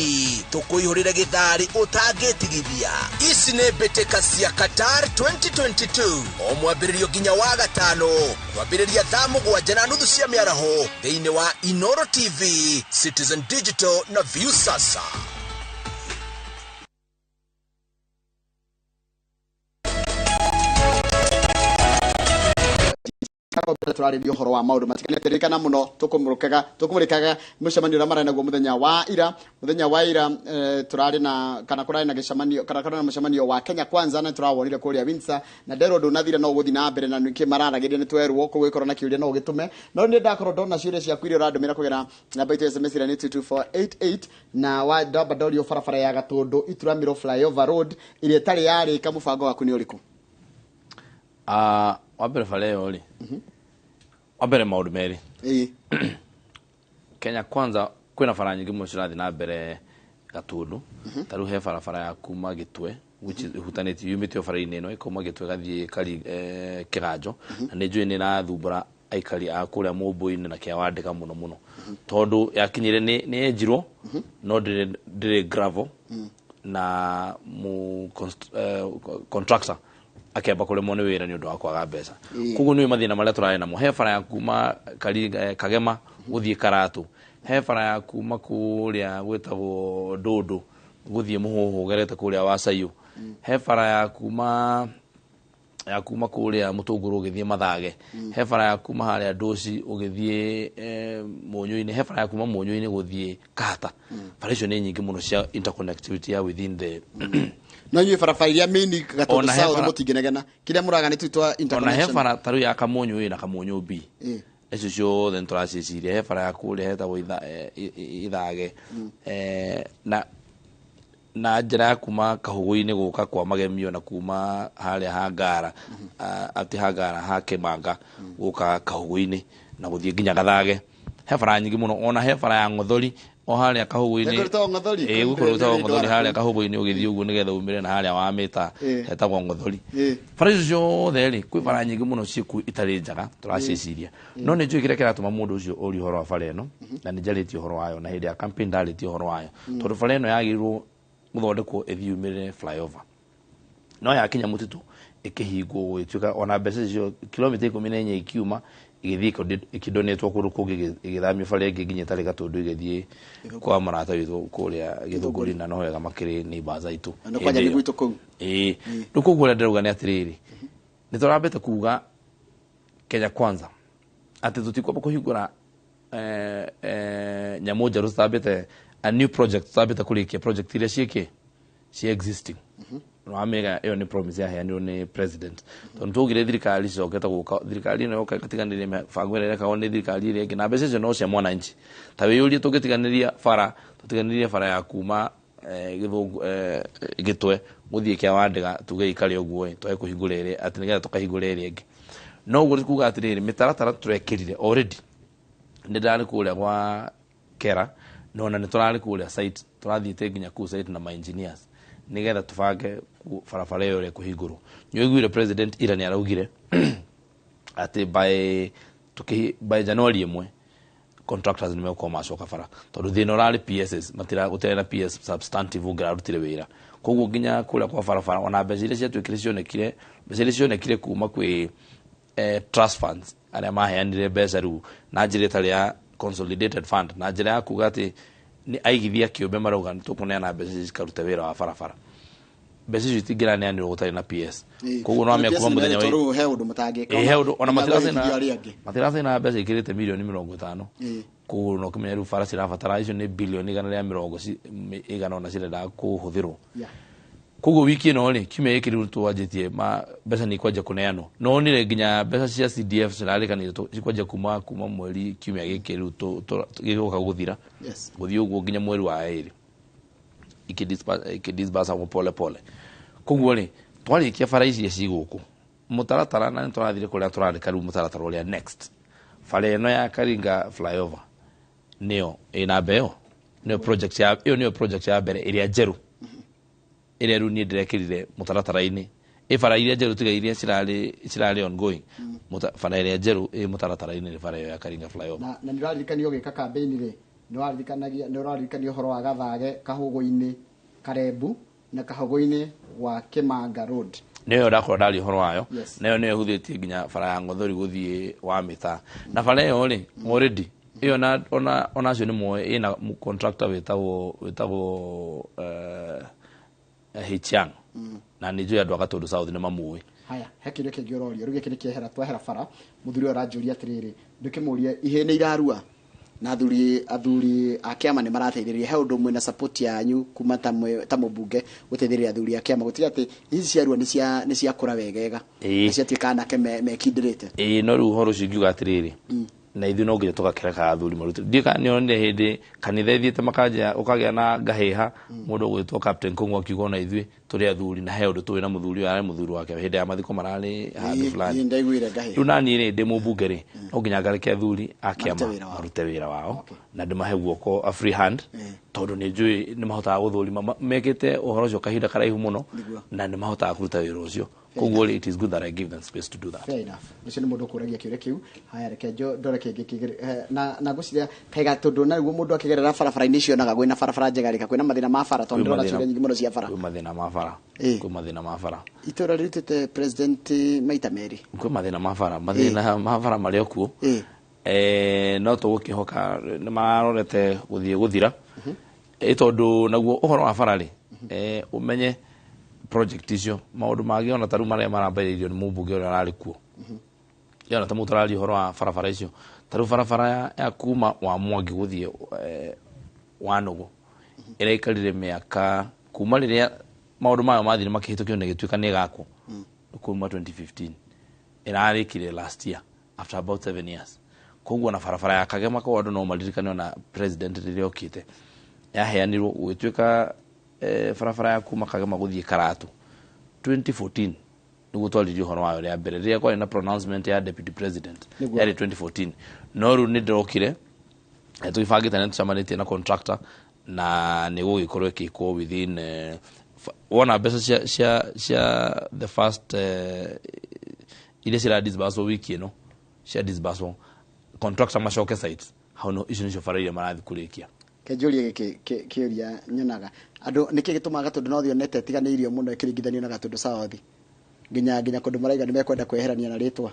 tũkũihũrĩre gĩtharĩ ũtangĩtigithia. Ici nĩ mbĩtĩka cia Qatar 2022 o mwambĩrĩrio nginya wa gatano kwambĩrĩria thaa 7:30 cia mĩaraho thĩinĩ wa Inoro TV, Citizen Digital na Viusasa.
Tũrarĩria ũhoro wa maũndũ matiganĩte. Ririkana mũno tũkũmũrĩkaga mũcemanio ũrĩa mararĩ naguo mũthenya wa ira. Mũthenya wa ira tũrarĩ na kana kũrarĩ na gĩcemanio kana kũrarĩ na mũcemanio wa Kenya Kwanza na tũrawonire kũrĩa Windsor na nderwo ndũnathira no ũgũthiĩ na mbere na nĩkĩ mararagĩria nĩ twerwo kũu gũgĩkorwo na kĩũria no ũgĩtũme no nĩ ndakorwo ndona ciũria ciaku iria ũrandũmĩra kũgerera namba itũ ya SMS ĩrĩa nĩ 22488 na wa ndamba ndorio barabara ya Gatũndũ Ituramĩro flyover road ĩrĩa ĩtarĩ yarĩka mũbango waku nĩ ũrĩkũ?
Wa mbere bara ĩyo rĩ, wa mbere maũndũ merĩ. Kenya Kwanza kwĩna bara nyingĩ mũno cirathiĩ na mbere Gatũndũ. Ta rĩu he barabara ya kuma Gĩtwe, which is ĩhutanĩtie, yumĩte o bara-inĩ ĩno ĩkauma Gĩtwe ĩgathiĩ Kĩganjo, na nĩ njũĩ nĩ ĩrathumbũra aikari a kũrĩa Mũmbũinĩ na Kĩawandĩka mũno mũno, tondũ yakinyire nĩ yenjirwo no ndĩrĩ gravel, na mu contractor akĩamba kũremwo nĩ wĩra nĩ ũndũ wa kwaga mbeca. Koguo nĩ mathĩna marĩa tũrarĩ namo. He bara ya kuma Kagema gũthiĩ Karatũ, he bara ya kuma kũrĩa gwĩtagwo Ndũndũ gũthiĩ Mũhũhũ ũgerete kũrĩa Wacaiyũ, he bara ya kuma kũrĩa Mũtũngũrũ ũgĩthiĩ Mathage, he bara ya kuma harĩa Ndũci ũgĩthiĩ Mũnyũ-inĩ, he bara ya kuma Mũnyũ-inĩ gũthiĩ Kahata. Bara icio nĩ nyingĩ mũno cia interconnectivity ya within the
No inyuĩ barabara iria main Gatũndũ
Ona he
South mũtingĩnegena, kĩrĩa mũraga nĩ tu twa
Ona he
interconnection.
bara ta rĩu ya Kamunyũ A na Kamunyũ B, icio ciothe nĩ tũraciĩciria. He bara ya kũrĩa hetagwo Ithage, na njĩra ya kuma Kahũgũ-inĩ gũka kwa Magemio, na kuma harĩa ha Ngara, atĩ ha Ngara ha Kĩmanga gũka Kahũgũ-inĩ na gũthiĩ nginya Gathage. He bara nyingĩ mũno. Ona he bara ya Ng'othori o harĩa Kahũgũ-inĩ.
He kũrĩ Ng'othori?
Ĩĩ, gwĩ kũrĩ Ng'othori harĩa Kahũgũ-inĩ, ũgĩthiĩ ũguo nĩgetha umĩre na harĩa wa Mĩta, hetagwo Ng'othori. Bara icio ciothe rĩ, kwĩ bara nyingĩ mũno ciĩkuo itarĩ njega tũraciĩciria. No nĩ njũĩ kĩrĩa kĩratũma mũndũ ũcio orie ũhoro wa bara ĩno, na nĩ njarĩtie ũhoro wayo na hĩndĩ ya campaign ndarĩtie ũhoro wayo, tondũ bara ĩno yagĩrĩirwo gũthondekwo ĩthiĩ yumĩrĩre flyover, no yakinya mũtitũ ĩkĩhingwo, gũgĩtuĩka ona mbeca icio kilomita 14 ikiuma igĩthiĩ ĩkĩndonetwo kũndũ kũngĩ, ĩgĩthamio bara ĩngĩ nginya ĩtarĩ Gatũndũ, ĩgĩthiĩ kwa mũrata witũ kũrĩa Gĩthũngũri, na no wega makĩrĩ neighbors aitũ.
Na kwanja nĩ gwitũ kũu.
Ĩĩ, rĩu koguo ũrĩa ndĩrauga nĩ atĩrĩrĩ, nĩ tũrambĩte kuga Kenya Kwanza atĩ tũtikwamba kũhingũra nyamũ njerũ tũtambĩte, a new project tũtambĩte kũrĩkia project iria ciĩkĩ ci existing. Wamega ĩyo nĩ promise yaheanirwo nĩ president, tondũ twaugire thirikari cicokete gũka, thirikari ĩno yoka ĩgatiganĩria mĩbango ĩrĩa ĩrekagwo nĩ thirikari ĩrĩa ĩngĩ, na mbeca icio no cia mwananchi. Ta wĩyũrie, tũngĩtiganĩria bara, tũtiganĩrie bara ya kuma Gĩthũngũ, Gĩtwe gũthiĩ Kĩawandĩga, tuge ikare ũguo ĩ, twage kũhingũra ĩrĩa atĩ nĩgetha tũkahingũra ĩrĩa ĩngĩ. No ũguo kuga atĩrĩrĩ, mĩtaratara tũrekĩrire already, nĩ ndarĩ kũrĩa gwa Kera, no ona nĩ tũrarĩ kũrĩa site, tũrathiĩte nginya kũu site na ma engineers nĩgetha tũbange barabara ĩyo ĩrĩa ĩkũhingũrwo. Nĩ ũiguire president ira nĩ araugire atĩ by January 1 contractors nĩ megũkorwo macoka bara, tondũ thĩna ũrarĩ PSs matira, gũtirĩ na PS substantive ũngĩrarutire wĩra. Koguo nginya kũrĩa kwa barabara, ona mbeca iria ciatuĩkire cionekire, mbeca iria cionekire kuma kwĩ trust funds arĩa maheanire mbeca rĩu na njĩra ĩtarĩ ya consolidated fund, na njĩra ya kuga atĩ nĩ aigithia kĩũmbe marauga nĩ tũkũneana mbeca ici cikarute wĩra wa barabara, mbeca icio itingĩraneanirwo gũtarĩ na PS. Koguo no amĩa kuma mũthenya wa
He ũndũ mũtangĩka.
Ĩ, he ũndũ ona
arĩa angĩ.
Matiracaina mbeca ikĩrĩte mirioni 50. Koguo no kĩmenya rĩu bara cirabatara icio nĩ bilioni igana rĩa mĩrongo igana ona cirenda kũhũthĩrwo. Koguo wiki ĩno rĩ, kiumia gĩkĩ rĩu twanjĩtie ma mbeca nĩ ikwanjia kũneanwo, no onire nginya mbeca cia CDF cirarĩkanire cikwanjia kuma mweri kiumia gĩkĩ rĩu gĩgũka gũthira, gũthiĩ ũguo nginya mweri wa 2, ikĩdisbursagwo pole pole. Koguo rĩ, twarĩkia bara ici ci gũkũ mũtaratara, na nĩ tũrathire kũrĩa tũrandĩka rĩu mũtaratara ũrĩa next. Bara ĩno ya Karinga flyover nĩyo ĩ namba ĩyo, nĩyo project ya ĩyo, nĩyo project ya mbere ĩrĩa njerũ ĩrĩa rĩu niĩ ndĩrekĩrire mũtaratara-inĩ. Ĩ bara iria njerũ tiga iria cirarĩ ongoing. Bara ĩrĩa njerũ ĩ mũtaratara-inĩ nĩ bara ĩyo ya Karinga flyover.
Na nĩ ũraririkanio ũgĩka campaign rĩ, nĩ waririkanagio, nĩ ũraririkanio ũhoro wa Gathage Kahũgũ-inĩ Karembu na Kahũgũ-inĩ gwa Kĩmanga Road.
Nĩyo ndakorwo ndaria ũhoro wayo. Nayo nĩyo ĩhutĩtie nginya bara ya Ng'othori gũthiĩ wa Mĩtaa, na bara ĩyo rĩ, already ĩyo na ona acio nĩ moĩ ĩna contractor wĩtagwo Hichang, na nĩ njũĩ andũ a Gatũndũ South nĩ mamũĩ.
Haya, he kĩũria kĩngĩ ũrorio rĩu, gĩkĩ nĩ kĩehera, twehera bara. Mũthuri ũyũ aranjũria atĩrĩrĩ, ndũkĩmũrie ihĩĩ nĩ irarua na athuri a kĩama nĩ marateithĩrĩria, he ũndũ mwĩna support yanyu kuma ta mũmbunge gũteithĩrĩria athuri a kĩama gũtiga atĩ ici ciarua nĩ ciakũra wegega na ciatuĩka anake mekindĩrĩte?
Ĩĩ, no rĩu ũhoro ũcio ingiuga atĩrĩrĩ, Na ithuĩ no nginya tũgakĩreka athuri marute. Ndiũĩ kana nĩonire hĩndĩ kanitha ĩthiĩte makanja ũkagĩa na ngahĩha, mũndũ ũgwĩtwo Captain Kũng'ũ akiuga ona ithuĩ tũrĩ athuri na he ũndũ tũĩ na mũthuri ũyũ arĩ mũthuri wake hĩndĩ ya mathiko mararĩ handũ fulani.
Ĩĩ, ndaiguire ngahĩha.
Rĩu naniĩ rĩ, ndĩ mũmbunge rĩ, no nginya ngareke athuri a kĩama
Marute wĩra wao.
marute wĩra wao na ndĩmahe guoko, a free hand, tondũ nĩ njũĩ nĩ mahotaga gũthũrima. Mekĩte ũhoro ũcio kahinda karaihu mũno na nĩ mahotaga kũruta wĩra ũcio. Koguo rĩ, it is good that I give them space to do that.
Fair enough. Ũcio nĩ mũndũ ũkũragia kĩũria kĩu. Haya, reke ndore kĩngĩ na ngwĩciria kaiga tondũ naguo mũndũ akĩgerera barabara-inĩ icio onaga kwĩna barabara njega rĩ, kwĩna mathĩna ma bara, tondũ
Kwĩ
ndĩrona
mathĩna-
ciũria nyingĩ mũno cia bara.
Kwĩ mathĩna ma bara. Kwĩ mathĩna ma bara.
Itũra rĩrutĩte president maita merĩ.
Kwĩ mathĩna ma bara, mathĩna ma bara marĩ o kuo. No tũgũkĩhoka nĩ marorete gũthiĩ gũthira. Tondũ naguo ũhoro wa bara rĩ, ũmenye project icio maũndũ mangĩ ona ta rĩu marĩa marambĩrĩirio nĩ mũmbunge ũrĩa ũrarĩ kuo. Ona ta mũndũ tũraria ũhoro wa barabara icio, ta rĩu barabara ya kuma wa Mwangi gũthiĩ Wanũgũ ĩraikarire mĩaka kuma rĩrĩa maũndũ mayo mathire makĩhĩtũkio na ĩgĩtuĩka nĩ ĩgakwo, kuma 2015 ĩrarĩkire last year after about 7 years. Koguo na barabara ya Kagema kwa andũ no maririkane ona president rĩrĩa okĩte yaheanirwo gũgĩtuĩka barabara ya kuma Kagema gũthiĩ Karatu 2014 nĩguo twaririe ũhoro wayo rĩa mbere rĩrĩa kwarĩ na pronouncement ya deputy president. Yarĩ 2014, no rĩu nĩ ndĩrokire tũgĩbangĩte na tũcemanĩtie na contractor na nĩ gũgĩkorwo ĩkĩkwo within wona mbeca cia the first iria cira disburswo wiki ĩno, cia disburswo contractor macoke site hau no icio nĩcio bara iria marathiĩ kũrĩkia.
Kenjũrie gĩkĩ kĩũria nyonaga andũ nĩkĩ gĩtũmaga Gatũndũ North yonete ĩtiganĩirio mũno ĩkĩringithanio na Gatũndũ South, nginya kũndũ maraiga nĩ mekwenda kweherania na rĩtwa?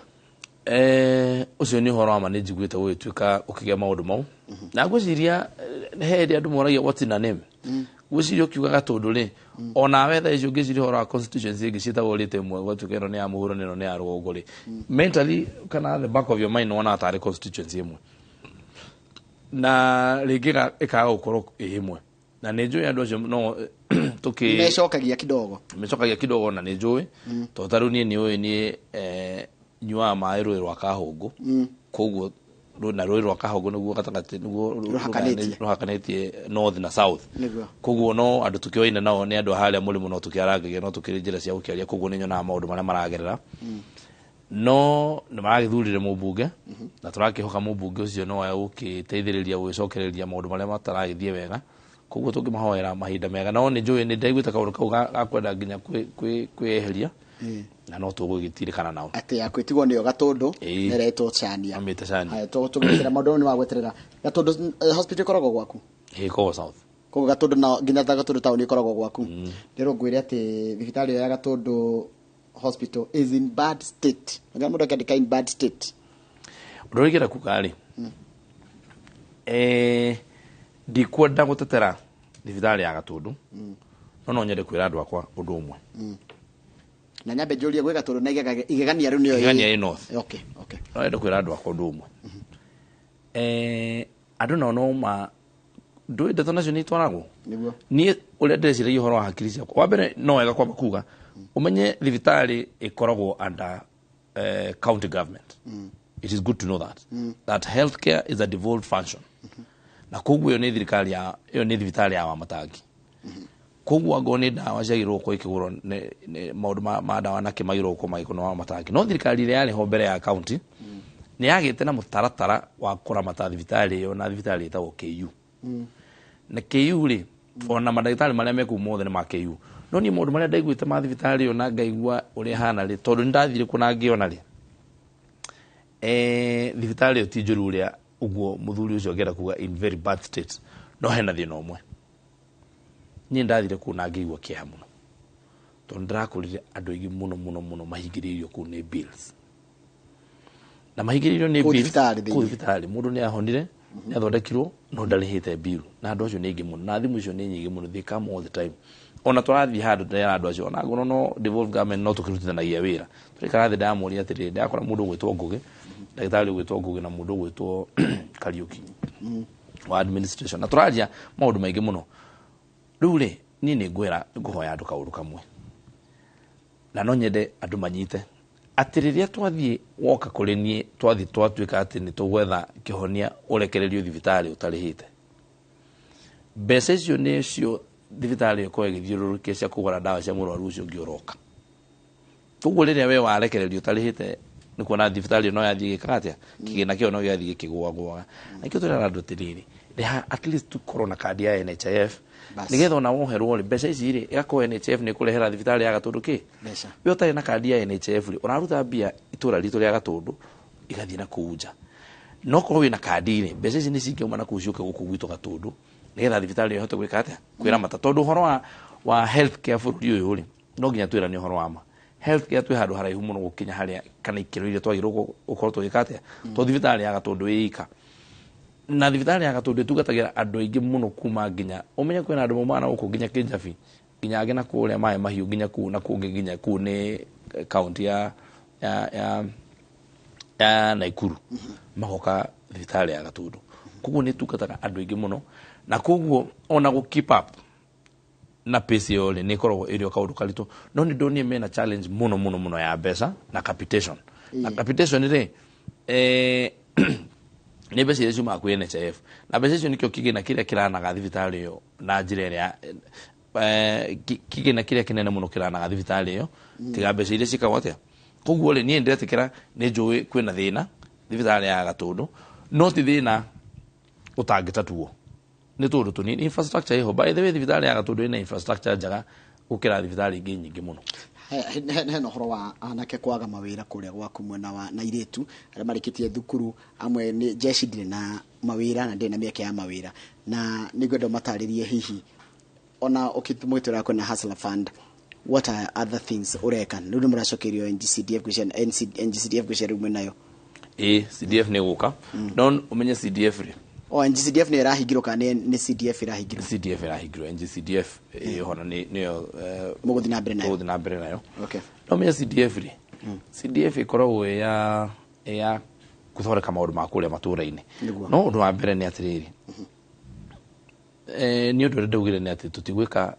Ũcio nĩ ũhoro wa ma, nĩ njiguĩte gũgĩtuĩka ũkĩgĩa maũndũ mau na ngwĩciria he hĩndĩ andũ moragia what's in a name. Ngwĩciria ũkiuga Gatũndũ rĩ, onawe thaa icio ũngĩciria ũhoro wa constituency ĩngĩ ciĩtagwo rĩtwa ĩmwe, ũgatuĩka ĩno nĩ ya mũhuro na ĩno nĩ ya rũgongo rĩ, mentally kana the back of your mind wonaga tarĩ constituency ĩmwe na rĩngĩ ĩkaga gũkorwo ĩ ĩmwe, na nĩ njũĩ andũ acio no tũkĩ
Mecokagia kidogo.
Mecokagia kidogo, na nĩ njũĩ tondũ ta rĩu niĩ nĩ ũĩ niĩ nyuaga maĩ rũĩ rwa Kahũngũ. Koguo na rũĩ rwa Kahũngũ nĩguo gatagatĩ nĩguo
Rũhakanĩtie.
Rũhakanĩtie north na south. Koguo no andũ tũkĩoine nao nĩ andũ a harĩa mũrĩmo, no tũkĩarangagia, no tũkĩrĩ njĩra cia gũkĩaria. Koguo nĩ nyonaga maũndũ marĩa maragerera, no nĩ maragĩthurire mũmbunge na tũrakĩhoka mũmbunge ũcio no egũgĩteithĩrĩria gũgĩcokereria maũndũ marĩa mataragĩthiĩ wega. Koguo tũngĩmahoera mahinda mega, no nĩ njũĩ nĩ ndaiguĩte kaũndũ kau ga kwenda nginya kwĩyeheria na no tũgũgĩtirĩkana nao.
Atĩ ya kwĩtigwo nĩyo Gatũndũ na ĩretwo Chania.
Amĩte Chania.
Haya, tũgĩkĩra maũndũ nĩ wa gweterera. Gatũndũ hospital ĩkoragwo gwaku?
Ĩĩ, ĩkoragwo south.
Koguo Gatũndũ na nginya ta Gatũndũ town ĩkoragwo gwaku. Ndĩrwo ngwĩre atĩ thibitarĩ ĩyo ya Gatũndũ hospital is in bad state. Nginya mũndũ akĩandĩka in bad state.
Ũndũ ũrĩa ingĩenda kuga rĩ, ndikwenda gũtetera thibitarĩ ya Gatũndũ, no nyende kwĩra andũ akwa ũndũ ũmwe.
Na nyambe njũrie, gwĩ Gatũndũ na igegania rĩu nĩyo
Igegania ĩ north.
Okay.
No nyende kwĩra andũ akwa ũndũ ũmwe. Andũ nao no ma ndũĩ ndeto nacio nĩ itwaragwo. Niĩ ũrĩa ndĩreciragia ũhoro wa hakiri ciakwa, wa mbere no wega kwamba kuga ũmenye thibitarĩ ĩkoragwo under county government. It is good to know that that healthcare is a devolved function, na koguo ĩyo nĩ thirikari ya ĩyo nĩ thibitarĩ ya Wamatangi. Koguo angorwo nĩ ndawa ciagĩrĩirwo gũkorwo ikĩgũrwo nĩ maũndũ ma ndawa nakĩ magĩrĩirwo gũkorwo magĩkwo nĩ Wamatangi, no thirikari ĩrĩa yarĩ ho mbere ya county nĩ yagĩte na mũtaratara wa kũramata thibitarĩ ĩyo na thibitarĩ ĩtagwo KU. Na KU rĩ, ona mandagĩtarĩ marĩa me kũu mothe nĩ ma KU. No niĩ maũndũ marĩa ndaiguĩte ma thibitarĩ ĩyo na ngaigua ũrĩa ĩhana rĩ, tondũ nĩ ndathire kuo na ngĩona rĩ, thibitarĩ ĩyo ti njũru ũrĩa ũguo mũthuri ũcio angĩenda kuga in very bad state, no hena thĩna ũmwe. Niĩ ndathire kũu na ngĩigua kĩeha mũno, tondũ ndĩrakorire andũ aingĩ mũno mũno mũno mahingĩrĩirio kũu nĩ bills, na mahingĩrĩirio nĩ
Kũu
bills
thibitarĩ thĩinĩ.
Kũu thibitarĩ mũndũ nĩ ahonire, nĩ athondekirwo, no ndarĩhĩte bill, na andũ acio nĩ aingĩ mũno na thimũ icio nĩ nyingĩ mũno. They come all the time. Ona tũrathiĩ handũ ndĩrera andũ acio, ona ngorwo no devolved government no tũkĩrutithanagia wĩra, tũraikara thĩ, ndamũria atĩrĩrĩ, ndakora mũndũ ũgwĩtwo Ngũgĩ, ndagĩtarĩ ũgwĩtwo Ngũgĩ na mũndũ ũgwĩtwo Kariũki wa administration, na tũraria maũndũ maingĩ mũno. Rĩu rĩ, niĩ nĩ ngwĩra ngũhoya andũ kaũndũ kamwe, na no nyende andũ manyite Atĩ rĩrĩa twathiĩ woka kũrĩ niĩ, twathiĩ twatuĩka atĩ nĩ tũgwetha kĩhonia, ũrekererio thibitarĩ ũtarĩhĩte, mbeca icio nĩcio thibitarĩ ĩkorwo ĩgĩthiũrũrũkia cia kũgũra ndawa cia mũrwaru ũcio ũngĩ ũroka. Koguo rĩrĩa we warekererio ũtarĩhĩte, nĩ kuona thibitarĩ no yathiĩ gĩkaga atĩa, kĩgĩna kĩo no gĩathiĩ gĩkĩgũagũaga. Na nĩkĩo tũrera andũ atĩrĩrĩ, rĩha at least tukorwo na kandi ya NHIF, nĩgetha ona woherwo rĩ, mbeca ici rĩ, ĩgakorwo NHIF nĩ ĩkũrehera thibitarĩ ya Gatũndũ kĩ
mbeca.
We ũtarĩ na kandi ya NHIF rĩ, ũraruta mbia itũra ritũ rĩa Gatũndũ igathiĩ na kũu nja. No korwo wĩna kandi rĩ, mbeca ici nĩ cingĩauma na kũu ciũke gũkũ gwitũ Gatũndũ, nĩgetha thibitarĩ ĩhote gwĩka atĩa, kwĩramata. Tondũ ũhoro wa health care bũrũri ũyũ rĩ, no nginya twĩrane ũhoro wa ma. Health care twĩ handũ haraihu mũno gũkinya harĩa kana ikĩro iria twagĩrĩirwo gũkorwo tũgĩka atĩa, to thibitarĩ ya Gatũndũ ĩ ika, na thibitarĩ ya Gatũndũ ĩtungatagĩra andũ aingĩ mũno, kuma nginya ũmenye kwĩna andũ maumaga na gũkũ nginya Kĩnjabi, nginya angĩ na kũrĩa maĩ mahiũ, nginya kũu na kũngĩ, nginya kũu nĩ kaunti ya Naikuru, magoka thibitarĩ ya Gatũndũ. Koguo nĩ ĩtungataga andũ aingĩ mũno, na koguo ona gũ keep up na pace ĩyo rĩ, nĩ ĩkoragwo ĩrĩ o kaũndũ karitũ. No nĩ ndonire mena challenge mũno mũno mũno ya mbeca na capitation. Na capitation rĩ, nĩ mbeca iria ciumaga kwĩ NHIF, na mbeca icio nĩkĩo kĩgĩna kĩrĩa kĩranaga thibitarĩ ĩyo na njĩra ĩrĩa kĩgĩna kĩrĩa kĩnene mũno kĩranaga thibitarĩ ĩyo, tiga mbeca iria ciĩkagwo atĩa. Koguo rĩ, niĩ ndĩretĩkĩra, nĩ njũĩ kwĩna thĩna thibitarĩ ya Gatũndũ, no ti thĩna ũtangĩtatuo nĩ tũndũ tũnini. Infrastructure ĩho. By the way, thibitarĩ ya Gatũndũ ĩna infrastructure njega gũkĩra thibitarĩ ingĩ nyingĩ mũno.
Hena ũhoro wa anake kwaga mawĩra kũrĩa gwaku mwena wa na irĩtu arĩa marĩkĩtie thukuru. Amwe nĩ jeshi, ndirĩ na mawĩra na ndirĩ na mĩeke ya mawĩra, na nĩngwenda ũmatarĩrie hihi ona ũkĩmwĩtwĩra kwĩna Hustler Fund, what are other things ũreka rĩu? Nĩ mũracokerio NGCDF, ngwĩciria NGCDF, ngwĩciria rĩu mwĩnayo.
Ĩ, CDF nĩ gũka, no ũmenye CDF rĩ,
O NGCDF nĩ ĩrahingirwo kana nĩ CDF ĩrahingirwo?
CDF ĩrahingirwo, NGCDF ĩho na nĩyo
mũgũthiĩ na mbere nayo.
Tũgũthiĩ na mbere nayo.
Okay.
No ũmenye CDF rĩ, CDF ĩkoragwo ĩ ya gũthondeka maũndũ ma kũrĩa matũũra-inĩ.
Nĩguo.
No ũndũ wa mbere nĩ atĩrĩrĩ, nĩ ũndũ ũrĩa ndaugire nĩ atĩ tũtigwĩka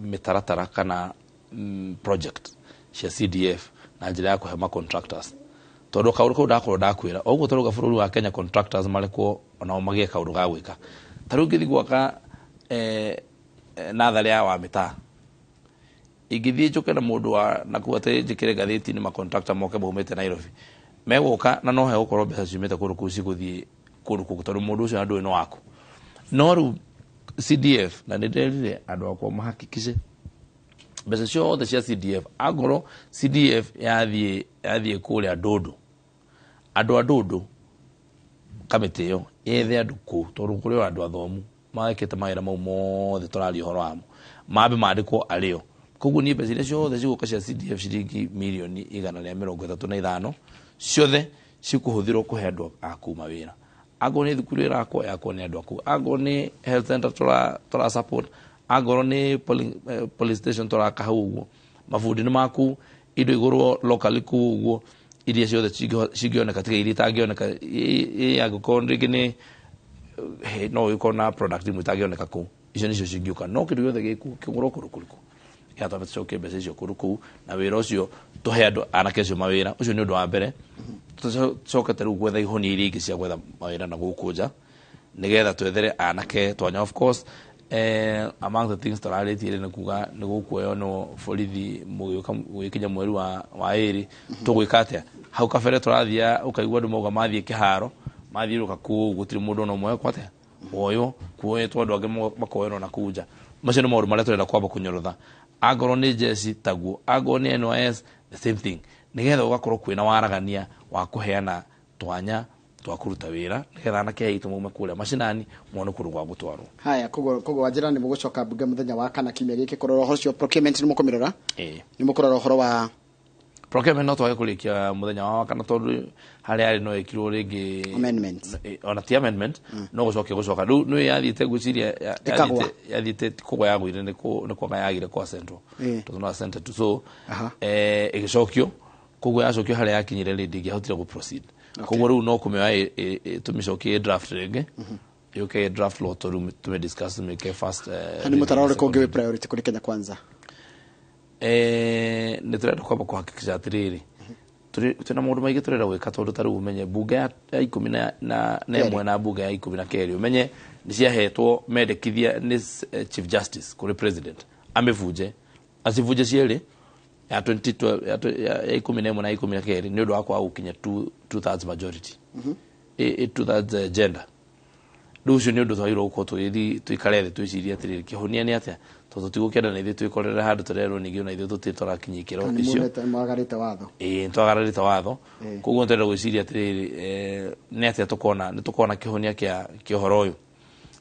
mĩtaratara kana project cia CDF na njĩra ya kũhe ma contractors, tondũ kaũndũ kau ndakorwo ndakwĩra o ũguo tũrauga bũrũri wa Kenya contractors marekwo onao magĩe kaũndũ ga gwĩka. Ta rĩu ngĩthiĩ gwaka natharĩ ya wa mĩtaa, ingĩthiĩ njũke na mũndũ wa nakuu atĩ njĩkĩre ngathĩti-inĩ, ma contractor moke maumĩte Nairobi megũka, na no hegũkorwo mbeca ciumĩte kũndũ kũu cigũthiĩ kũndũ kũngĩ, tondũ mũndũ ũcio andũ nĩ waku. No rĩu CDF, na nĩ ndĩrerire andũ akwa mahakikice mbeca ciothe cia CDF, angorwo CDF yathiĩ kũrĩa Ndũndũ, andũ a Ndũndũ, kamĩtĩ ĩyo yethe andũ kũu, tondũ kũrĩ o andũ athomu mekĩte mawĩra mau mothe tũraria ũhoro wamo, mambe mandĩkwo arĩo. Koguo niĩ mbeca iria ciothe cigũka cia CDF, ciringi mirioni 135, ciothe cikũhũthĩrwo kũhe andũ a kũu mawĩra. Angorwo nĩ thukuru ĩrakwo, yakwo nĩ andũ a kũu. Angorwo nĩ health center tũra support, angorwo nĩ police station tũraka hau ũguo, mabundi nĩ maku, indo igũrwo locally kũu ũguo, iria ciothe cingĩoneka, tiga iria itangĩoneka. Angĩkorwo rĩngĩ nĩ no ĩkorwo na product imwe itangĩoneka kũu, icio nĩcio cingĩũka. No kĩndũ gĩothe gĩkuo kĩgũrwo kũndũ kũrĩkũ, nĩgetha twambe tũcokie mbeca icio kũndũ kũu, na wĩra ũcio tũhe andũ anake acio mawĩra. Ũcio nĩ ũndũ wa mbere. Tũcokete rĩu gwetha ihonia iria ingĩ cia gwetha mawĩra na gũkũ nja, nĩgetha twethere anake twanya. Of course, among the things tũrarĩtie rĩ, nĩ kuga nĩ gũkuoywo no borithi mũgĩũka gũgĩkinya mweri wa 2, tũgwĩka atĩa? Hau kabere tũrathia ũkaigua andũ mauga mathiĩ kĩharo, mathiũrũka kũu, gũtirĩ mũndũ ona ũmwe wekwo atĩa, woywo. Kuoyetwo andũ angĩ makoerwo na kũu nja. Macio nĩ maũndũ marĩa tũrenda kwamba kũnyorotha. Angorwo nĩ jeci taguo, angorwo nĩ NYS the same thing, nĩgetha gũgakorwo kwĩna waragania wa kũheana twanya twa kũruta wĩra, nĩgetha anake aitũ maume kũrĩa macinani mone kũndũ gwa gũtwarwo.
Haya, koguo wanjĩra nĩ mũgũcoka mbunge mũthenya wa kana kiumia gĩkĩ kũrora ũhoro ũcio procurement, nĩ mũkũmĩrora?
Ĩĩ.
Nĩ mũkũrora ũhoro wa
Procurement no twage kũrĩkia mũthenya wa kana, tondũ harĩa arĩ no ĩkirwo rĩngĩ
amendments.
Ona ti amendment, no gũcokia gũcoka rĩu nĩ yathiĩte ngwĩciria
Ĩkagũa.
Yathiĩte ti kũgwa yagũire, nĩ kwaga yagire kwa central tondũ no assented to, so ĩgĩcokio. Koguo yacokio, harĩa yakinyire rĩ, ndĩngĩahotire gũ proceed. Koguo rĩu no kũmĩoya tũmĩcokie draft rĩngĩ, yũke draft law, tondũ tũmĩ discuss, tũmĩke first
Nĩ mũtaro ũrĩkũ ũngĩ wĩ priority kũrĩ Kenya Kwanza?
Nĩ tũrenda kwamba kũhakikisha atĩrĩrĩ, Twĩna maũndũ maingĩ tũrenda gwĩka tondũ ta rĩu ũmenye bunge ya ikũmi na ĩmwe na bunge ya 12 ũmenye nĩ ciahetwo mendekithia nĩ Chief Justice kũrĩ President amĩbunje acibunje cierĩ ya 2012 ya 11 na 12 nĩ ũndũ wa kwaga gũkinya 2/3 majority, 2/3 gender. Rĩu ũcio nĩ ũndũ twagĩrĩirwo gũkorwo tũgĩthiĩ tũikare thĩ twĩcirie atĩrĩrĩ, kĩhonia nĩ atĩa, tondũ tũtigũkĩenda na ithuĩ twĩkorere handũ tũrerwo ningĩ ona ithuĩ tũtirĩ tũrakinyia ikĩro icio.
Mwagarĩte watho.
Ĩĩ, nĩtwagararĩte watho. Koguo nĩtũrenda gwĩciria atĩrĩrĩ, nĩ atĩa tũkona, nĩ tũkona kĩhonia kĩa ũhoro ũyũ.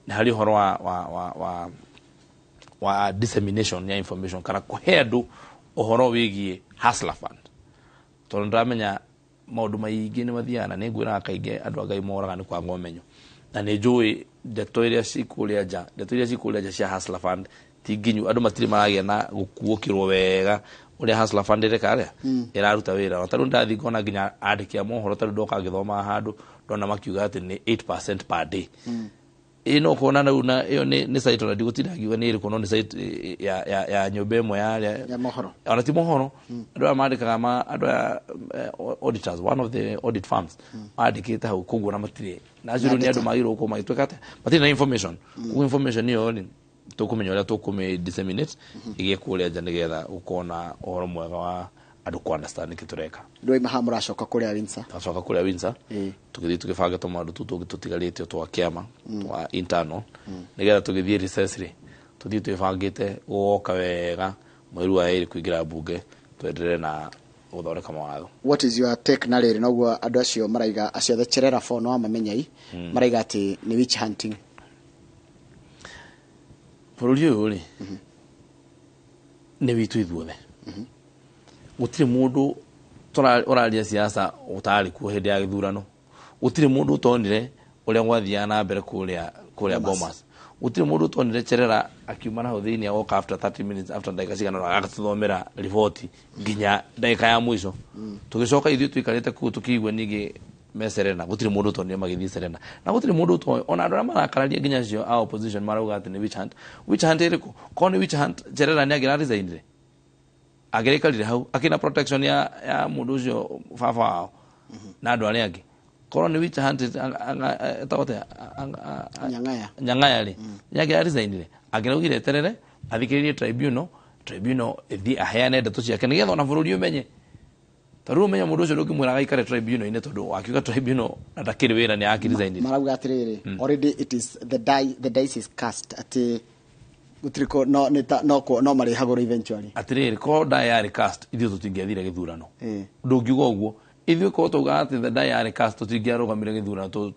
Nĩ harĩ ũhoro wa dissemination ya information kana kũhe andũ ũhoro wĩgiĩ Hustler Fund, tondũ ndĩramenya maũndũ maingĩ nĩ mathiaga na nĩ ngwĩraga kaingĩ andũ a Ngai moraga nĩ kwaga ũmenyo, na nĩ njũĩ ndeto iria cikũrĩa nja, ndeto iria cikũrĩa nja cia Hustler Fund ti nginyu, andũ matirĩ maragĩa na gũkuũkĩrwo wega ũrĩa Hustler Fund ĩreka arĩa ĩraruta wĩra. Na tarĩu ndathiĩ ngona nginya andĩki a mohoro, tarĩu ndoka ngĩthomaga handũ ndona makiuga atĩ nĩ 8% per day. Ĩ no kuona rĩu na ĩyo nĩ site ona ndigũtinda ngiuga nĩ ĩrĩkũ, no nĩ site ya nyũmba ĩmwe ya
mohoro,
ona ti mohoro, andũ aya mandĩkaga andũ aya auditors, one of the audit firms mandĩkĩte hau, koguo na matirĩ na acio rĩu nĩ andũ magĩrĩirwo gũkorwo magĩtuĩka atĩa matirĩ na information. Koguo information ĩyo rĩ tũkũmenya ũrĩa tũkũmĩ disseminate ĩgĩe kũrĩa nja nĩgetha gũkorwo na ũhoro mwega wa andũ kũ understand nĩkĩ tũreka.
Ndũĩ haha mũracoka kũrĩa Windsor?
Tũracoka kũrĩa Windsor, tũgĩthiĩ tũgĩbanga tũmaũndũ tũu tũngĩ tũtigarĩte twa kĩama twa internal, nĩgetha tũgĩthiĩ recess rĩ tũthiĩ twĩbangĩte gũgoka wega mweri wa 2 kũingĩra bunge twenderee na gũthondeka mawatho.
What is your take na rĩrĩ noguo andũ acio maraiga, acio the Cherera four no amamenyai, maraiga atĩ nĩ witch hunting?
Bũrũri ũyũ rĩ nĩ witũ ithuothe, gũtirĩ mũndũ ũraria siasa ũtarĩ kuo hĩndĩ ya gĩthurano, gũtirĩ mũndũ ũtonire ũrĩa gwathiaga na mbere kũrĩa Bomas, gũtirĩ mũndũ ũtonire Cherera akiuma na hau thĩinĩ agoka after 30 minutes, after ndagĩka cigana ũna agatũthomera riboti nginya ndagĩka ya mũico. Tũgĩcoka ithuĩ tũikarĩte kũu tũkĩigua ningĩ me Serena, gũtirĩ mũndũ ũtonire magĩthiĩ Serena, na gũtirĩ mũndũ ũtoĩ ona andũ arĩa marakararia nginya acio a opposition marauga atĩ nĩ witch hunt. Witch hunt ĩrĩkũ? Korwo nĩ witch hunt, Cherera nĩ angĩra resignire, angĩraikarire hau akĩna protection ya mũndũ ũcio baba wao na andũ arĩa angĩ. Korwo nĩ witch hunt etagwo atĩa? Nyang'aya rĩ nĩ angĩra resignire, angĩraugire eterere athikĩrĩrie tribunal, tribunal ĩthiĩ aheane ndeto ciake nĩgetha ona bũrũri ũmenye. Tondũ ũmenye mũndũ ũcio ndũngĩmwĩra agaikare tribunal-inĩ tondũ akiuga tribunal na ndakĩrĩ wĩra nĩ akĩresignire.
Marauga atĩrĩrĩ, already it is the dice is cast, atĩ gũtirĩ no no marĩhagũrwo eventually.
Atĩrĩrĩ, korwo die yarĩ cast ithuĩ tũtingĩathire gĩthurano. Ndũngiuga ũguo, ithuĩ korwo twaugaga atĩ the die yarĩ cast tũtingĩarũgamire gĩthurano,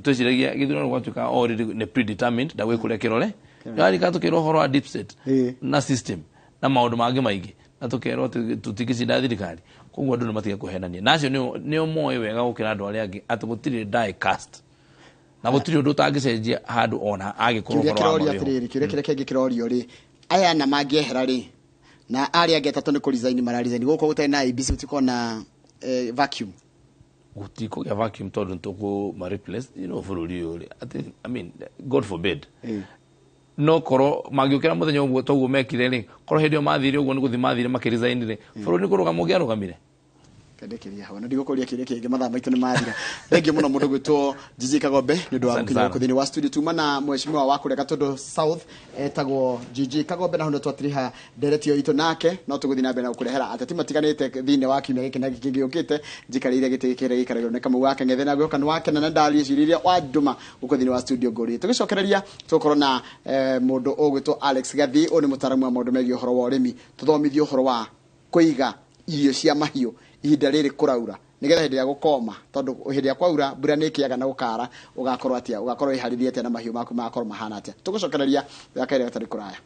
twĩciragia gĩthurano gwatuĩka already nĩ predetermined, ndagwĩ kũrĩa kĩrore yarika tũkĩrwo ũhoro wa deep state na system na maũndũ mangĩ maingĩ, na tũkerwo atĩ tũtingĩcinda thirikari. Koguo andũ nĩ matige kũhenania, na acio nĩo moĩ wega gũkĩra andũ arĩa angĩ atĩ gũtirĩ die cast na gũtirĩ ũndũ ũtangĩcenjia handũ ona angĩkorwo ũhoro wa marĩho.
Atĩrĩrĩ, kĩũria kĩrĩa kĩngĩ kĩrorio rĩ, aya na mangĩehera rĩ na arĩa angĩ atatũ nĩ kũresign mararesign, gũkũ gũtarĩ na IEBC gũtikorwo na vacuum?
Gũtikũgĩa vacuum tondũ nĩtũkũma replace, you know, bũrũri ũyũ rĩ, atĩ I mean God forbid, no korwo mangĩũkĩra mũthenya ũguo toguo mekire rĩ, korwo hĩndĩ ĩyo mathire ũguo nĩ gũthiĩ mathire makĩresign rĩ, bũrũri nĩ kũrũgama ũngĩarũgamire. Kendekĩria
hau na ndigũkũria kĩũria kĩngĩ, mathaa maitũ nĩ mathira. Thengiũ mũno mũndũ gwĩtwo Gigi Kagombe nĩ ũndũ wa gũkinya gũkũ thĩinĩ wa studio. Tuma na mheshimiwa wa kũrĩa Gatũndũ South etagwo Gigi Kagombe, na hau nĩ twatiriha ndereti ĩyo itũ nake, no tũgũthiĩ na mbere na gũkũrehera ateti matiganĩte thĩinĩ wa kiumia gĩkĩ na gĩkĩ gĩũkĩte. Njikarĩire gĩtĩ gĩkĩ kĩrĩa gĩikaragĩrwo nĩ Kamau wa Kang'ethe, na ngwĩhoka nĩ wakena na ndaria ciũria iria wandũma gũkũ thĩinĩ wa studio ngũrie. Tũgĩcokereria tũgũkorwo na mũndũ ũgwĩtwo Alex Gathi, ũyũ nĩ mũtaaramu wa maũndũ megiĩ ũhoro wa ũrĩmi, tũthomithie ũhoro wa kũiga irio cia mahiũ ihinda rĩrĩ kũraura, nĩgetha hĩndĩ ya gũkoma, tondũ hĩndĩ ya kwaura mbura nĩ ĩkĩaga na gũkara, ũgakorwo atĩa, ũgakorwo wĩharĩrie atĩa na mahiũ maku magakorwo mahana atĩa. Tũgũcokereria gakaire gatarĩ kũraya.